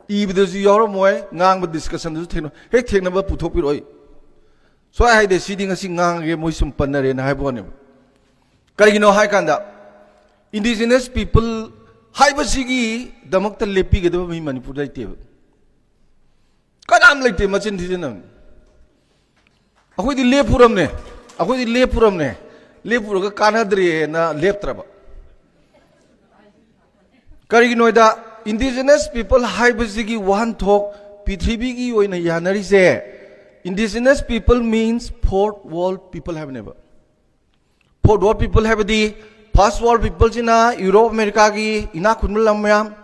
ꯏꯕꯗꯁꯨ ꯌꯥꯎꯔꯝꯃꯣꯏ, ꯉꯥꯡꯕ ꯗꯤꯁꯀꯁꯟꯗꯁꯨ ꯊꯦꯡꯅ ꯍꯦꯛ ꯊꯦꯡꯅꯕ ꯄꯨꯊꯣꯛꯄꯤꯔꯛꯑꯣꯏ꯫ ꯁꯨꯛꯍꯥꯏ ꯍꯥꯏꯗꯦ, ꯁꯤꯗꯤ ꯉꯁꯤ ꯉꯥꯡꯉꯒꯦ, ꯃꯣꯏ ꯁꯨꯝ ꯄꯟꯅꯔꯦꯅ ꯍꯥꯏꯕ ꯋꯥꯅꯦꯕ꯫ ꯀꯔꯤꯒꯤꯅꯣ ꯍꯥꯏ ꯀꯥꯟꯗ, indigenous people ꯍꯥꯏꯕꯁꯤꯒꯤꯗꯃꯛꯇ ꯂꯦꯞꯄꯤꯒꯗꯕ ꯃꯤ ꯃꯅꯤꯄꯨꯔꯗ ꯂꯩꯇꯦꯕ꯫ ꯀꯅꯥꯝ ꯂꯩꯇꯦ꯫ ꯃꯆꯤꯟ ꯊꯤꯖꯤꯟꯅꯕꯅꯤ꯫ ꯑꯩꯈꯣꯏꯗꯤ ꯂꯦꯞꯄꯨꯔꯝꯅꯦ, ꯑꯩꯈꯣꯏꯗꯤ ꯂꯦꯞꯄꯨꯔꯝꯅꯦ꯫ ꯂꯦꯞꯄꯨꯔꯒ ꯀꯥꯟꯅꯗ꯭ꯔꯦꯅ ꯂꯦꯞꯇ꯭ꯔꯕ꯫ ꯀꯔꯤꯒꯤꯅꯣꯗ, indigenous people ꯍꯥꯏꯕꯁꯤꯒꯤ ꯋꯥꯍꯟꯊꯣꯛ ꯄ꯭ꯔꯤꯊꯤꯕꯤꯒꯤ ꯑꯣꯏꯅ ꯌꯥꯅꯔꯤꯁꯦ, indigenous people means fourth world people ꯍꯥꯏꯕꯅꯦꯕ꯫ Fourth world people ꯍꯥꯏꯕꯗꯤ, first world peopleꯁꯤꯅ ꯌꯨꯔꯣꯞ ꯑꯃꯦꯔꯤꯀꯥꯒꯤ ꯏꯅꯥꯛ ꯈꯨꯟꯕ ꯂꯝ ꯃꯌꯥꯝ,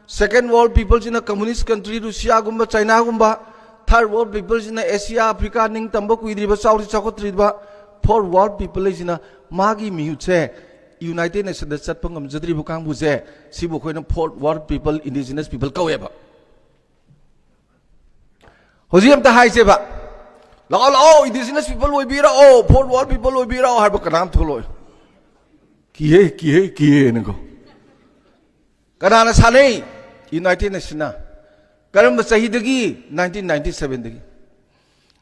second world peopleꯁꯤꯅ communist country ꯔꯨꯁꯤꯌꯥꯒꯨꯝꯕ, ꯆꯥꯏꯅꯥꯒꯨꯝꯕ, third world peopleꯁꯤꯅ ꯑꯦꯁꯤꯌꯥ, ꯑꯐ꯭ꯔꯤꯀꯥ, ꯅꯤꯡꯇꯝꯕ ꯀꯨꯏꯗ꯭ꯔꯤꯕ, ꯆꯥꯎꯗꯤ ꯆꯥꯎꯈꯠꯇ꯭ꯔꯤꯕ꯫ Fourth world people ꯍꯥꯏꯁꯤꯅ ꯃꯥꯒꯤ ꯃꯤꯍꯨꯠꯁꯦ United Nationsꯗ ꯆꯠꯄ ꯉꯝꯖꯗ꯭ꯔꯤꯕ ꯀꯥꯡꯕꯨꯁꯦ, ꯁꯤꯕꯨ ꯑꯩꯈꯣꯏꯅ fourth world people, indigenous people ꯀꯧꯋꯦꯕ꯫ ꯍꯧꯖꯤꯛ ꯑꯝꯇ ꯍꯥꯏꯁꯦꯕ, "ꯂꯥꯛꯑꯣ, ꯂꯥꯛꯑꯣ, indigenous people ꯑꯣꯏꯕꯤꯔꯛꯑꯣ, fourth world people ꯑꯣꯏꯕꯤꯔꯛꯑꯣ" ꯍꯥꯏꯕ ꯀꯅꯥꯝ ꯊꯣꯛꯂꯛꯑꯣꯏ꯫ ꯀꯤꯍꯦ, ꯀꯤꯍꯦ, ꯀꯤꯍꯦꯅꯀꯣ꯫ ꯀꯅꯥꯅ ꯁꯥꯟꯅꯩ? United Nationsꯅ꯫ ꯀꯔꯝꯕ ꯆꯍꯤꯗꯒꯤ? Nineteen ninety sevenꯗꯒꯤ꯫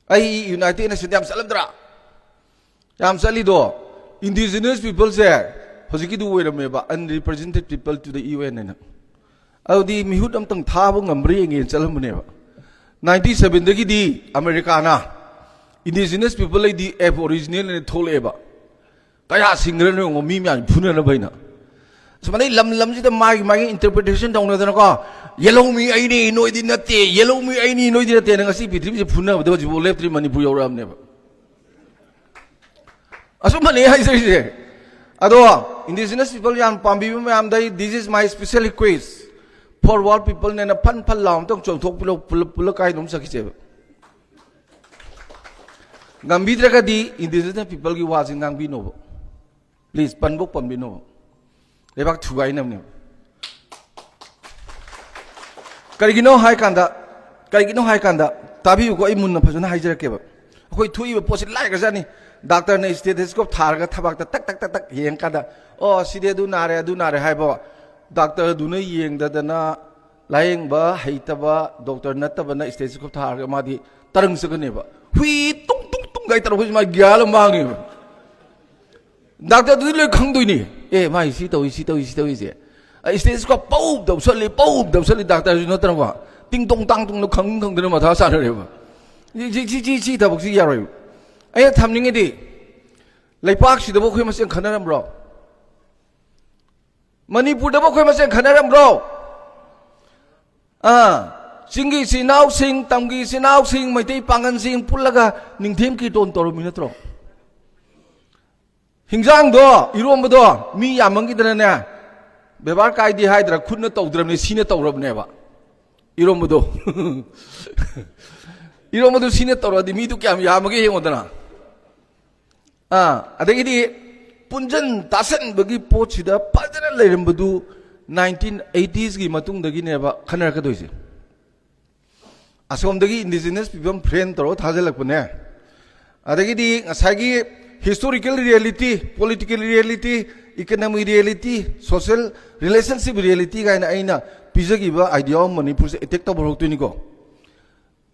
ꯑꯩ United Nationsꯗ ꯌꯥꯝ ꯆꯠꯂꯝꯗ꯭ꯔꯥ? ꯌꯥꯝ ꯆꯠꯂꯤꯗꯣ꯫ Indigenous peopleꯁꯦ ꯍꯧꯖꯤꯛꯀꯤꯗꯨ ꯑꯣꯏꯔꯝꯃꯦꯕ, unrepresented people to the UN ꯍꯥꯏꯅ꯫ ꯑꯗꯨꯗꯤ ꯃꯤꯍꯨꯠ ꯑꯝꯇꯪ ꯊꯥꯕ ꯉꯝꯕ꯭ꯔꯥ ꯌꯦꯡꯒꯦꯅ ꯆꯠꯂꯝꯕꯅꯦꯕ꯫ Ninety sevenꯗꯒꯤꯗꯤ ꯑꯃꯦꯔꯤꯀꯥꯅ indigenous people ꯍꯥꯏꯗꯤ aboriginal ꯍꯥꯏꯅ ꯊꯣꯛꯂꯛꯑꯦꯕ꯫ ꯀꯌꯥ ꯁꯤꯡꯈ꯭ꯔꯅꯣ ꯌꯦꯡꯉꯣ, ꯃꯤ ꯃꯌꯥꯝ ꯐꯨꯅꯅꯕ ꯍꯥꯏꯅ꯫ ꯁꯨꯃꯥꯏꯅ ꯂꯝ ꯂꯝꯁꯤꯗ ꯃꯥꯒꯤ ꯃꯥꯒꯤ interpretation ꯇꯧꯅꯗꯅꯀꯣ, "ꯌꯦꯜꯍꯧꯃꯤ ꯑꯩꯅꯤ, ꯅꯣꯏꯗꯤ ꯅꯠꯇꯦ, ꯌꯦꯜꯍꯧꯃꯤ ꯑꯩꯅꯤ, ꯅꯣꯏꯗꯤ ꯅꯠꯇꯦꯅ" ꯉꯁꯤ ꯄ꯭ꯔꯤꯊꯤꯕꯤꯁꯦ ꯐꯨꯅꯕꯗ ꯍꯧꯖꯤꯛꯐꯥꯎ ꯂꯦꯞꯇ꯭ꯔꯤ, ꯃꯅꯤꯄꯨꯔ ꯌꯧꯔꯛꯑꯕꯅꯦꯕ꯫ ꯑꯆꯨꯝꯕꯅꯦ ꯍꯥꯏꯖꯔꯤꯁꯦ꯫ ꯑꯗꯣ indigenous people ꯌꯥꯝ ꯄꯥꯝꯕꯤꯕ ꯃꯌꯥꯝꯗ ꯑꯩ, this is my special request, fourth world peopleꯅꯦꯅ ꯐꯟ ꯐꯟ ꯂꯥꯎ ꯑꯝꯇꯪ ꯆꯣꯡꯊꯣꯛꯄꯤꯔꯣ, ꯄꯨꯂꯞ ꯄꯨꯂꯞ ꯀꯥꯏꯗꯅꯣꯝ ꯆꯠꯈꯤꯁꯦꯕ꯫ ꯉꯝꯕꯤꯗ꯭ꯔꯒꯗꯤ indigenous peopleꯒꯤ ꯋꯥꯁꯤ ꯉꯥꯡꯕꯤꯅꯣꯕ꯫ Please, ꯄꯟꯕꯣꯛ ꯄꯟꯕꯤꯅꯣꯕ꯫ ꯂꯩꯕꯥꯛ ꯊꯨꯒꯥꯏꯅꯕꯅꯦꯕ꯫ ꯀꯔꯤꯒꯤꯅꯣ ꯍꯥꯏ ꯀꯥꯟꯗ, ꯀꯔꯤꯒꯤꯅꯣ ꯍꯥꯏ ꯀꯥꯟꯗ, ꯇꯥꯕꯤꯌꯨꯀꯣ, ꯑꯩ ꯃꯨꯟꯅ ꯐꯖꯅ ꯍꯥꯏꯖꯔꯛꯀꯦꯕ꯫ ꯑꯩꯈꯣꯏ ꯊꯣꯛꯏꯕ ꯄꯣꯠꯁꯤ ꯂꯥꯏꯈ꯭ꯔꯖꯥꯠꯅꯤ꯫ ꯗꯥꯛꯇꯔꯅ stethoscope ꯊꯥꯔꯒ ꯊꯕꯥꯛꯇ ꯇꯛ ꯇꯛ ꯇꯛ ꯇꯛ ꯌꯦꯡꯀꯥꯟꯗ, "ꯑꯣ, ꯁꯤꯗꯤ ꯑꯗꯨ ꯅꯥꯔꯦ, ꯑꯗꯨ ꯅꯥꯔꯦ" ꯍꯥꯏꯕ꯫ ꯗꯥꯛꯇꯔꯗꯨꯅ ꯌꯦꯡꯗꯗꯅ, ꯂꯥꯌꯦꯡꯕ ꯍꯩꯇꯕ ꯗꯣꯛꯇꯔ ꯅꯠꯇꯕꯅ stethoscope ꯊꯥꯔꯒ ꯃꯥꯗꯤ ꯇꯔꯪ ꯆꯠꯀꯅꯦꯕ꯫ ꯍꯨꯏ ꯇꯨꯡ ꯇꯨꯡ ꯇꯨꯡ ꯒꯥꯏ ꯇꯧꯔꯛꯄꯁꯤ ꯃꯥ ꯒ꯭ꯌꯥꯟ ꯑꯃ ꯃꯥꯡꯉꯦꯕ꯫ ꯗꯥꯛꯇꯔꯗꯨꯗꯤ ꯂꯣꯏ ꯈꯪꯗꯣꯏꯅꯤ꯫ "ꯑꯦ, ꯃꯥꯏ ꯁꯤ ꯇꯧꯏ, ꯁꯤ ꯇꯧꯏ, ꯁꯤ ꯇꯧꯏꯁꯦ"꯫ ꯑ, stethoscope ꯄꯧ ꯇꯧꯁꯜꯂꯤ, ꯄꯧ ꯇꯧꯁꯜꯂꯤ, ꯗꯥꯛꯇꯔꯁꯨ ꯅꯠꯇꯅꯀꯣ꯫ ꯇꯤꯡ ꯇꯣꯡ ꯇꯥꯡ ꯇꯣꯡꯅ ꯈꯪ ꯈꯪꯗꯅ ꯃꯊꯥ ꯁꯥꯟꯅꯔꯦꯕ꯫ ꯁꯤ, ꯁꯤ, ꯁꯤ, ꯁꯤ, ꯁꯤ ꯊꯕꯛꯁꯤ ꯌꯥꯔꯣꯏꯕ꯫ ꯑꯩꯅ ꯊꯝꯅꯤꯡꯉꯤꯗꯤ, ꯂꯩꯄꯥꯛꯁꯤꯗꯕꯨ ꯑꯩꯈꯣꯏ ꯃꯁꯦꯟ ꯈꯟꯅꯔꯝꯕ꯭ꯔꯣ? ꯃꯅꯤꯄꯨꯔꯗꯕꯨ ꯑꯩꯈꯣꯏ ꯃꯁꯦꯟ ꯈꯟꯅꯔꯝꯕ꯭ꯔꯣ? ꯑꯥ, ꯆꯤꯡꯒꯤ ꯏꯆꯤꯟ ꯏꯅꯥꯎꯁꯤꯡ, ꯇꯝꯒꯤ ꯏꯆꯤꯟ ꯏꯅꯥꯎꯁꯤꯡ, ꯃꯩꯇꯩ ꯄꯥꯉꯜꯁꯤꯡ ꯄꯨꯜꯂꯒ ꯅꯤꯡꯊꯦꯝ ꯀꯤꯔꯇꯣꯟ ꯇꯧꯔꯝꯃꯤ ꯅꯠꯇ꯭ꯔꯣ? ꯍꯤꯟꯖꯥꯡꯗꯣ, ꯏꯔꯣꯝꯕꯗꯣ ꯃꯤ ꯌꯥꯝꯃꯟꯈꯤꯗꯅꯅꯦ, ꯕꯦꯕꯥꯔ ꯀꯥꯏꯗꯦ ꯍꯥꯏꯗ꯭ꯔꯥ, ꯈꯨꯠꯅ ꯇꯧꯗ꯭ꯔꯕꯅꯦ, ꯁꯤꯅ ꯇꯧꯔꯕꯅꯦꯕ꯫ ꯏꯔꯣꯝꯕꯗꯣ꯫ ꯏꯔꯣꯝꯕꯗꯣ ꯁꯤꯅ ꯇꯧꯔꯗꯤ ꯃꯤꯗꯨ ꯀꯌꯥꯝ ꯌꯥꯝꯃꯒꯦ ꯌꯦꯡꯉꯣꯗꯅ꯫ ꯑꯥ, ꯑꯗꯒꯤꯗꯤ ꯄꯨꯟꯖꯟ ꯇꯥꯁꯟꯕꯒꯤ ꯄꯣꯠꯁꯤꯗ ꯐꯖꯅ ꯂꯩꯔꯝꯕꯗꯨ nineteen eightiesꯀꯤ ꯃꯇꯨꯡꯗꯒꯤꯅꯦꯕ ꯈꯟꯅꯔꯛꯀꯗꯣꯏꯁꯦ꯫ ꯑꯁꯣꯝꯗꯒꯤ indigenous people friend ꯇꯧꯔꯒ ꯊꯥꯖꯤꯜꯂꯛꯄꯅꯦ꯫ ꯑꯗꯒꯤꯗꯤ ꯉꯁꯥꯏꯒꯤ historical reality, political reality, economic reality, social relationship reality ꯀꯥꯏꯅ ꯑꯩꯅ ꯄꯤꯖꯈꯤꯕ idea ꯑꯃ ꯃꯅꯤꯄꯨꯔꯁꯦ attack ꯇꯧꯕ ꯍꯧꯔꯛꯇꯣꯏꯅꯤꯀꯣ꯫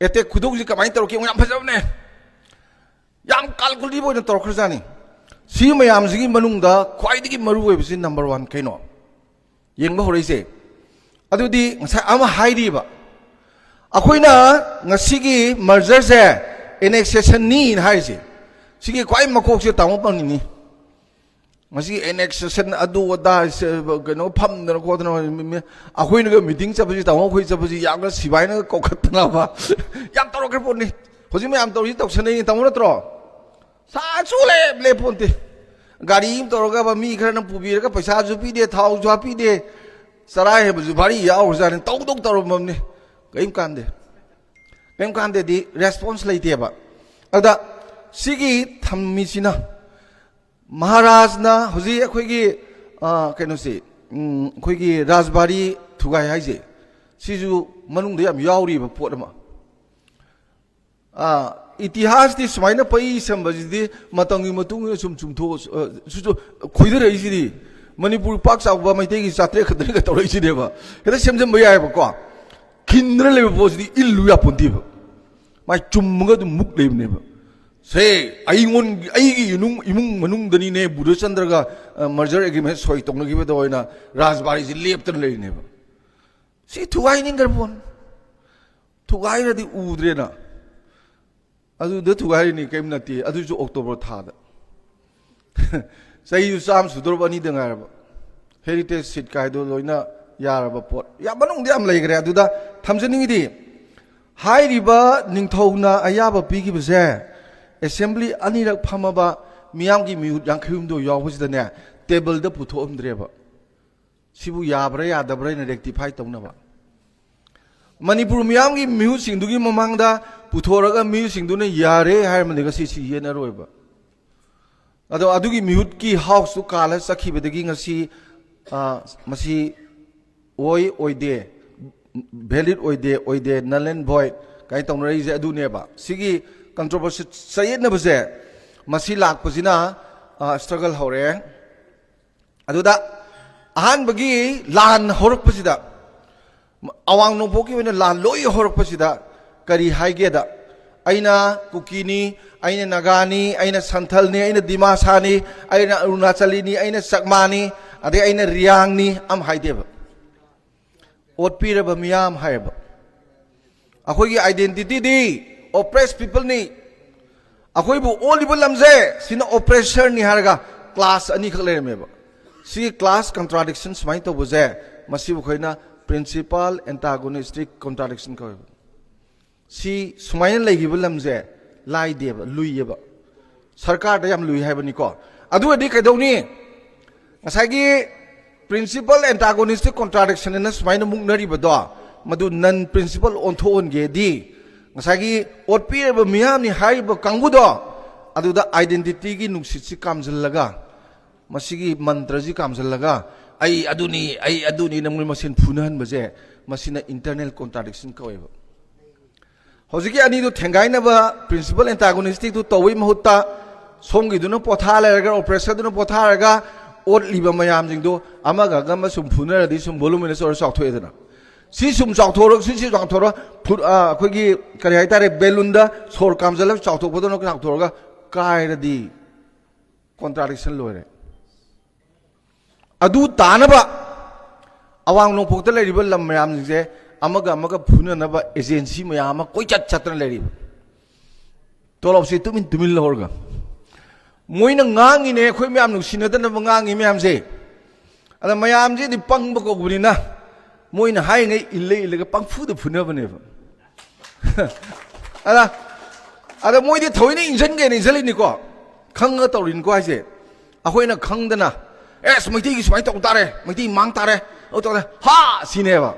Attack ꯈꯨꯗꯣꯡꯁꯤ ꯀꯃꯥꯏꯅ ꯇꯧꯔꯛꯀꯦ? ꯌꯥꯝ ꯐꯖꯕꯅꯦ꯫ ꯌꯥꯝ calculative ꯑꯣꯏꯅ ꯇꯧꯔꯛꯈ꯭ꯔꯖꯥꯠꯅꯤ꯫ ꯁꯤ ꯃꯌꯥꯝꯁꯤꯒꯤ ꯃꯅꯨꯡꯗ ꯈ꯭ꯋꯥꯏꯗꯒꯤ ꯃꯔꯨ ꯑꯣꯏꯕꯁꯤ number one ꯀꯩꯅꯣ? ꯌꯦꯡꯕ ꯍꯧꯔꯛꯏꯁꯦ꯫ ꯑꯗꯨꯗꯤ ꯉꯁꯥꯏ ꯑꯃ ꯍꯥꯏꯔꯤꯕ, ꯑꯩꯈꯣꯏꯅ ꯉꯁꯤꯒꯤ mergerꯁꯦ annexationꯅꯤ ꯍꯥꯏꯔꯤꯁꯦ, ꯁꯤꯒꯤ ꯈ꯭ꯋꯥꯏ ꯃꯀꯣꯛꯁꯦ ꯇꯥꯃꯣ ꯄꯥꯎꯅꯤꯅꯤ꯫ ꯉꯁꯤ annexation ꯑꯗꯨ ꯑꯗꯥ ꯁꯦ-, ꯀꯩꯅꯣ ꯐꯝꯗꯅ ꯈꯣꯠꯇꯅ ꯃꯤ-, ꯃꯤ-, ꯑꯩꯈꯣꯏꯅꯒ meeting ꯆꯠꯄꯁꯤ, ꯇꯥꯃꯣ, ꯑꯩꯈꯣꯏ ꯆꯠꯄꯁꯤ ꯌꯥꯝꯅ ꯁꯤꯕꯥꯏꯅꯒ ꯀꯧꯈꯠꯇꯅꯕ ꯌꯥꯝ ꯇꯧꯔꯛꯈ꯭ꯔ ꯄꯣꯠꯅꯤ꯫ ꯍꯧꯖꯤꯛ ꯃꯌꯥꯝ ꯇꯧꯔꯤꯁꯤ ꯇꯧꯁꯟꯅꯩꯅꯤ, ꯇꯥꯃꯣ, ꯅꯠꯇ꯭ꯔꯣ? ꯁꯥꯁꯨ ꯂꯦꯞ ꯂꯦꯞꯄꯣꯟꯇꯦ꯫ ꯒꯥꯔꯤ ꯑꯃ ꯇꯧꯔꯒ ꯃꯤ ꯈꯔꯅ ꯄꯨꯕꯤꯔꯒ ꯄꯩꯁꯥꯁꯨ ꯄꯤꯗꯦ, ꯊꯥꯎꯁꯨ ꯍꯥꯞꯄꯤꯗꯦ, ꯆꯔꯥ ꯍꯦꯟꯕꯁꯨ ꯚꯥꯔꯤ ꯌꯥꯎꯈ꯭ꯔꯖꯥꯠꯅꯤ꯫ ꯇꯧꯗꯧ ꯇꯧꯔꯝꯃꯕꯅꯤ꯫ ꯀꯔꯤꯝ ꯀꯥꯟꯗꯦ꯫ ꯀꯔꯤꯝ ꯀꯥꯟꯗꯦꯗꯤ response ꯂꯩꯇꯦꯕ꯫ ꯑꯗ ꯁꯤꯒꯤ ꯊꯝꯃꯤꯁꯤꯅ ꯃꯍꯥꯔꯥꯖꯅ ꯍꯧꯖꯤꯛ ꯑꯩꯈꯣꯏꯒꯤ, ꯑ, ꯀꯩꯅꯣꯁꯦ, ꯎꯝ, ꯑꯩꯈꯣꯏꯒꯤ ꯔꯥꯖꯕꯥꯔꯤ ꯊꯨꯒꯥꯏ ꯍꯥꯏꯁꯦ, ꯁꯤꯁꯨ ꯃꯅꯨꯡꯗ ꯌꯥꯝ ꯌꯥꯎꯔꯤꯕ ꯄꯣꯠ ꯑꯃ꯫ ꯑ, ꯏꯇꯤꯍꯥꯁꯇꯤ ꯁꯨꯃꯥꯏꯅ ꯄꯩ ꯁꯝꯕꯁꯤꯗꯤ ꯃꯇꯝꯒꯤ ꯃꯇꯨꯡ ꯏꯟꯅ ꯁꯨꯝ ꯆꯨꯝꯊꯣꯛ-, ꯑ, ꯁꯨ-, ꯁꯨ-, ꯈꯣꯏꯊꯔꯛꯏꯁꯤꯗꯤ꯫ ꯃꯅꯤꯄꯨꯔ ꯄꯥꯛ ꯆꯥꯎꯕ ꯃꯩꯇꯩꯒꯤ ꯆꯥꯇ꯭ꯔꯦꯠ ꯈꯛꯇꯅꯤꯒ ꯇꯧꯔꯛꯏꯁꯤꯅꯦꯕ꯫ ꯍꯦꯛꯇ ꯁꯦꯝꯖꯤꯟꯕ ꯌꯥꯏꯑꯕꯀꯣ꯫ ꯈꯤꯟꯗꯅ ꯂꯩꯕ ꯄꯣꯠꯁꯤꯗꯤ ꯏꯜꯂꯨ ꯌꯥꯄꯣꯟꯇꯦꯕ꯫ ꯃꯥꯏ ꯆꯨꯝꯃꯒ ꯑꯗꯨꯝ ꯃꯨꯛ ꯂꯩꯕꯅꯦꯕ꯫ ꯁꯦ, ꯑꯩꯉꯣꯟ-, ꯑꯩꯒꯤ ꯏꯃꯨꯡ, ꯏꯃꯨꯡ ꯃꯅꯨꯡꯗꯅꯤꯅꯦ ꯕꯨꯙꯆꯟꯗ꯭ꯔꯒ, ꯑ, merger agreement ꯁꯣꯏ ꯇꯧꯅꯈꯤꯕꯗ ꯑꯣꯏꯅ ꯔꯥꯖꯕꯥꯔꯤꯁꯤ ꯂꯦꯞꯇꯅ ꯂꯩꯔꯤꯅꯦꯕ꯫ ꯁꯤ ꯊꯨꯒꯥꯏꯅꯤꯡꯈ꯭ꯔ ꯄꯣꯠꯅꯤ꯫ ꯊꯨꯒꯥꯏꯔꯗꯤ ꯎꯗ꯭ꯔꯦꯅ꯫ ꯑꯗꯨꯗ ꯊꯨꯒꯥꯏꯔꯤꯅꯤ, ꯀꯔꯤꯝ ꯅꯠꯇꯦ꯫ ꯑꯗꯨꯁꯨ ꯑꯣꯛꯇꯣꯕꯔ ꯊꯥꯗ꯫ ꯆꯍꯤꯁꯨ ꯆꯥꯝꯃ ꯁꯨꯗꯧꯔꯕ, ꯑꯅꯤꯗ ꯉꯥꯏꯔꯕ꯫ Heritage site ꯀꯥꯏꯗꯣ ꯂꯣꯏꯅ ꯌꯥꯔꯕ ꯄꯣꯠ꯫ ꯌꯥꯝ ꯃꯅꯨꯡꯗ ꯌꯥꯝ ꯂꯩꯈ꯭ꯔꯦ꯫ ꯑꯗꯨꯗ ꯊꯝꯖꯅꯤꯡꯉꯤꯗꯤ, ꯍꯥꯏꯔꯤꯕ ꯅꯤꯡꯊꯧꯅ ꯑꯌꯥꯕ ꯄꯤꯈꯤꯕꯁꯦ assembly ꯑꯅꯤꯔꯛ ꯐꯝꯃꯕ ꯃꯤꯌꯥꯝꯒꯤ ꯃꯤꯍꯨꯠ ꯌꯥꯡꯈꯩ ꯍꯨꯝꯗꯣꯏ ꯌꯥꯎꯕꯁꯤꯗꯅꯦ, ꯇꯦꯕꯜꯗ ꯄꯨꯊꯣꯛꯑꯝꯗ꯭ꯔꯦꯕ꯫ ꯁꯤꯕꯨ ꯌꯥꯕ꯭ꯔꯥ ꯌꯥꯗꯕ꯭ꯔꯥ ꯍꯥꯏꯅ rectify ꯇꯧꯅꯕ꯫ ꯃꯅꯤꯄꯨꯔ ꯃꯤꯌꯥꯝꯒꯤ ꯃꯤꯍꯨꯠꯁꯤꯡꯗꯨꯒꯤ ꯃꯃꯥꯡꯗ ꯄꯨꯊꯣꯔꯒ ꯃꯤꯍꯨꯠꯁꯤꯡꯗꯨꯅ ꯌꯥꯔꯦ ꯍꯥꯏꯔꯝꯃꯗꯤ ꯉꯁꯤ ꯁꯤ ꯌꯦꯟꯅꯔꯣꯏꯕ꯫ ꯑꯗꯣ ꯑꯗꯨꯒꯤ ꯃꯤꯍꯨꯠꯀꯤ ꯍꯥꯎꯁꯇꯨ ꯀꯥꯜꯂ ꯆꯠꯈꯤꯕꯗꯒꯤ ꯉꯁꯤ, ꯑ, ꯃꯁꯤ ꯑꯣꯏ ꯑꯣꯏꯗꯦ, valid ꯑꯣꯏꯗꯦ ꯑꯣꯏꯗꯦ, null and void ꯀꯥꯏꯅ ꯇꯧꯅꯔꯛꯏꯁꯦ ꯑꯗꯨꯅꯦꯕ꯫ ꯁꯤꯒꯤ controversy ꯆꯌꯦꯠꯅꯕꯁꯦ ꯃꯁꯤ ꯂꯥꯛꯄꯁꯤꯅ, ꯑ, struggle ꯍꯧꯔꯛꯑꯦ꯫ ꯑꯗꯨꯗ ꯑꯍꯥꯟꯕꯒꯤ ꯂꯥꯟ ꯍꯧꯔꯛꯄꯁꯤꯗ, ꯑꯋꯥꯡ ꯅꯣꯡꯄꯣꯛꯀꯤ ꯑꯣꯏꯅ ꯂꯥꯟ ꯂꯣꯏ ꯍꯧꯔꯛꯄꯁꯤꯗ ꯀꯔꯤ ꯍꯥꯏꯒꯦꯗ, "ꯑꯩꯅ ꯀꯨꯀꯤꯅꯤ, ꯑꯩꯅ ꯅꯥꯒꯥꯅꯤ, ꯑꯩꯅ ꯁꯟꯊꯜꯅꯤ, ꯑꯩꯅ ꯗꯤꯃꯥꯁꯥꯅꯤ, ꯑꯩꯅ ꯑꯔꯨꯅꯥꯆꯂꯤꯅꯤ, ꯑꯩꯅ ꯆꯛꯃꯥꯅꯤ, ꯑꯗꯩ ꯑꯩꯅ ꯔꯤꯌꯥꯡꯅꯤ" ꯑꯃ ꯍꯥꯏꯗꯦꯕ꯫ ꯑꯣꯠꯄꯤꯔꯕ ꯃꯤꯌꯥꯝ ꯍꯥꯏꯌꯦꯕ꯫ ꯑꯩꯈꯣꯏꯒꯤ identityꯗꯤ oppressed peopleꯅꯤ꯫ ꯑꯩꯈꯣꯏꯕꯨ ꯑꯣꯜꯂꯤꯕ ꯂꯝꯁꯦ ꯁꯤꯅ oppressorꯅꯤ ꯍꯥꯏꯔꯒ class ꯑꯅꯤꯈꯛ ꯂꯩꯔꯝꯃꯦꯕ꯫ ꯁꯤꯒꯤ class contradiction ꯁꯨꯃꯥꯏꯅ ꯇꯧꯕꯁꯦ, ꯃꯁꯤꯕꯨ ꯑꯩꯈꯣꯏꯅ principal antagonistic contradiction ꯀꯧꯋꯦꯕ꯫ ꯁꯤ ꯁꯨꯃꯥꯏꯅ ꯂꯩꯈꯤꯕ ꯂꯝꯁꯦ ꯂꯥꯏꯗꯦꯕ, ꯂꯨꯏꯌꯦꯕ꯫ ꯁꯔꯀꯥꯔꯗ ꯌꯥꯝ ꯂꯨꯏ ꯍꯥꯏꯕꯅꯤꯀꯣ꯫ ꯑꯗꯨ ꯑꯣꯏꯔꯗꯤ ꯀꯩꯗꯧꯅꯤ? ꯉꯁꯥꯏꯒꯤ principal antagonistic contradiction ꯑꯅ ꯁꯨꯃꯥꯏꯅ ꯃꯨꯛꯅꯔꯤꯕꯗꯣ, ꯃꯗꯨ non principal ꯑꯣꯟꯊꯣꯛꯍꯟꯒꯦꯗꯤ, ꯉꯁꯥꯏꯒꯤ ꯑꯣꯠꯄꯤꯔꯕ ꯃꯤꯌꯥꯝꯅꯤ ꯍꯥꯏꯔꯤꯕ ꯀꯥꯡꯕꯨꯗꯣ, ꯑꯗꯨꯗ identityꯒꯤ ꯅꯨꯡꯁꯤꯠꯁꯤ ꯀꯥꯝꯁꯤꯜꯂꯒ, ꯃꯁꯤꯒꯤ ꯃꯟꯇ꯭ꯔꯁꯤ ꯀꯥꯝꯁꯤꯜꯂꯒ, "ꯑꯩ ꯑꯗꯨꯅꯤ, ꯑꯩ ꯑꯗꯨꯅꯤꯅ" ꯃꯣꯏ ꯃꯁꯦꯟ ꯐꯨꯅꯍꯟꯕꯁꯦ, ꯃꯁꯤꯅ internal contradiction ꯀꯧꯋꯦꯕ꯫ ꯍꯧꯖꯤꯛꯀꯤ ꯑꯅꯤꯗꯨ ꯊꯦꯡꯒꯥꯏꯅꯕ principal antagonisticꯇꯨ ꯇꯧꯕꯩ ꯃꯍꯨꯠꯇ, ꯁꯣꯝꯒꯤꯗꯨꯅ ꯄꯣꯊꯥ ꯂꯩꯔꯒ, oppressorꯗꯨꯅ ꯄꯣꯊꯥꯔꯒ, ꯑꯣꯠꯂꯤꯕ ꯃꯌꯥꯝꯁꯤꯡꯗꯣ ꯑꯃꯒ ꯑꯃꯒ ꯁꯨꯝ ꯐꯨꯅꯔꯗꯤ ꯁꯨꯝ voluminous ꯑꯣꯏꯔ ꯆꯥꯎꯊꯣꯛꯑꯦꯗꯅ꯫ ꯁꯤ ꯁꯨꯝ ꯆꯥꯎꯊꯣꯔꯛ-, ꯁꯤ ꯁꯨꯝ ꯆꯥꯎꯊꯣꯔꯛ-, ꯐꯨ-, ꯑ, ꯑꯩꯈꯣꯏꯒꯤ ꯀꯔꯤ ꯍꯥꯏꯇꯥꯔꯦ, balloonꯗ ꯁꯣꯔ ꯀꯥꯝꯖꯜꯂꯒ ꯆꯥꯎꯊꯣꯛꯄꯗꯧꯅ ꯆꯥꯎꯊꯣꯔꯒ ꯀꯥꯏꯔꯗꯤ contradiction ꯂꯣꯏꯔꯦ꯫ ꯑꯗꯨ ꯇꯥꯅꯕ ꯑꯋꯥꯡ ꯅꯣꯡꯄꯣꯛꯇ ꯂꯩꯔꯤꯕ ꯂꯝ ꯃꯌꯥꯝꯁꯤꯡꯁꯦ ꯑꯃꯒ ꯑꯃꯒ ꯐꯨꯅꯅꯕ agency ꯃꯌꯥꯝ ꯑꯃ ꯀꯣꯏꯆꯠ ꯆꯠꯇꯅ ꯂꯩꯔꯤꯕ꯫ ꯇꯣꯂꯣꯞꯁꯤ ꯇꯨꯃꯤꯟ ꯇꯨꯃꯤꯟ ꯂꯧꯔꯒ꯫ ꯃꯣꯏꯅ ꯉꯥꯡꯉꯤꯅꯦ, ꯑꯩꯈꯣꯏ ꯃꯌꯥꯝ ꯅꯨꯡꯁꯤꯅꯗꯅꯕ ꯉꯥꯡꯉꯤ ꯃꯌꯥꯝꯁꯦ꯫ ꯑꯗ ꯃꯌꯥꯝꯁꯤꯗꯤ ꯄꯪꯕ ꯀꯧꯕꯅꯤꯅ ꯃꯣꯏꯅ ꯍꯥꯏꯔꯤꯉꯩ ꯏꯜꯂ ꯏꯜꯂꯒ ꯄꯪꯐꯨꯗ ꯐꯨꯅꯕꯅꯦꯕ꯫ ꯑꯗ, ꯑꯗ ꯃꯣꯏꯗꯤ ꯊꯑꯣꯏꯅ ꯏꯟꯖꯟꯒꯦꯅ ꯏꯟꯖꯜꯂꯤꯅꯤꯀꯣ, ꯈꯪꯉꯒ ꯇꯧꯔꯤꯅꯤꯀꯣ ꯍꯥꯏꯁꯦ꯫ ꯑꯩꯈꯣꯏꯅ ꯈꯪꯗꯅ, "ꯑꯦꯁ, ꯃꯩꯇꯩꯒꯤ ꯁꯨꯃꯥꯏꯅ ꯇꯧ ꯇꯥꯔꯦ, ꯃꯩꯇꯩ ꯃꯥꯡ ꯇꯥꯔꯦ, ꯑꯗꯨ ꯇꯧ ꯇꯥꯔꯦ", ꯍꯥ ꯁꯤꯅꯦꯕ꯫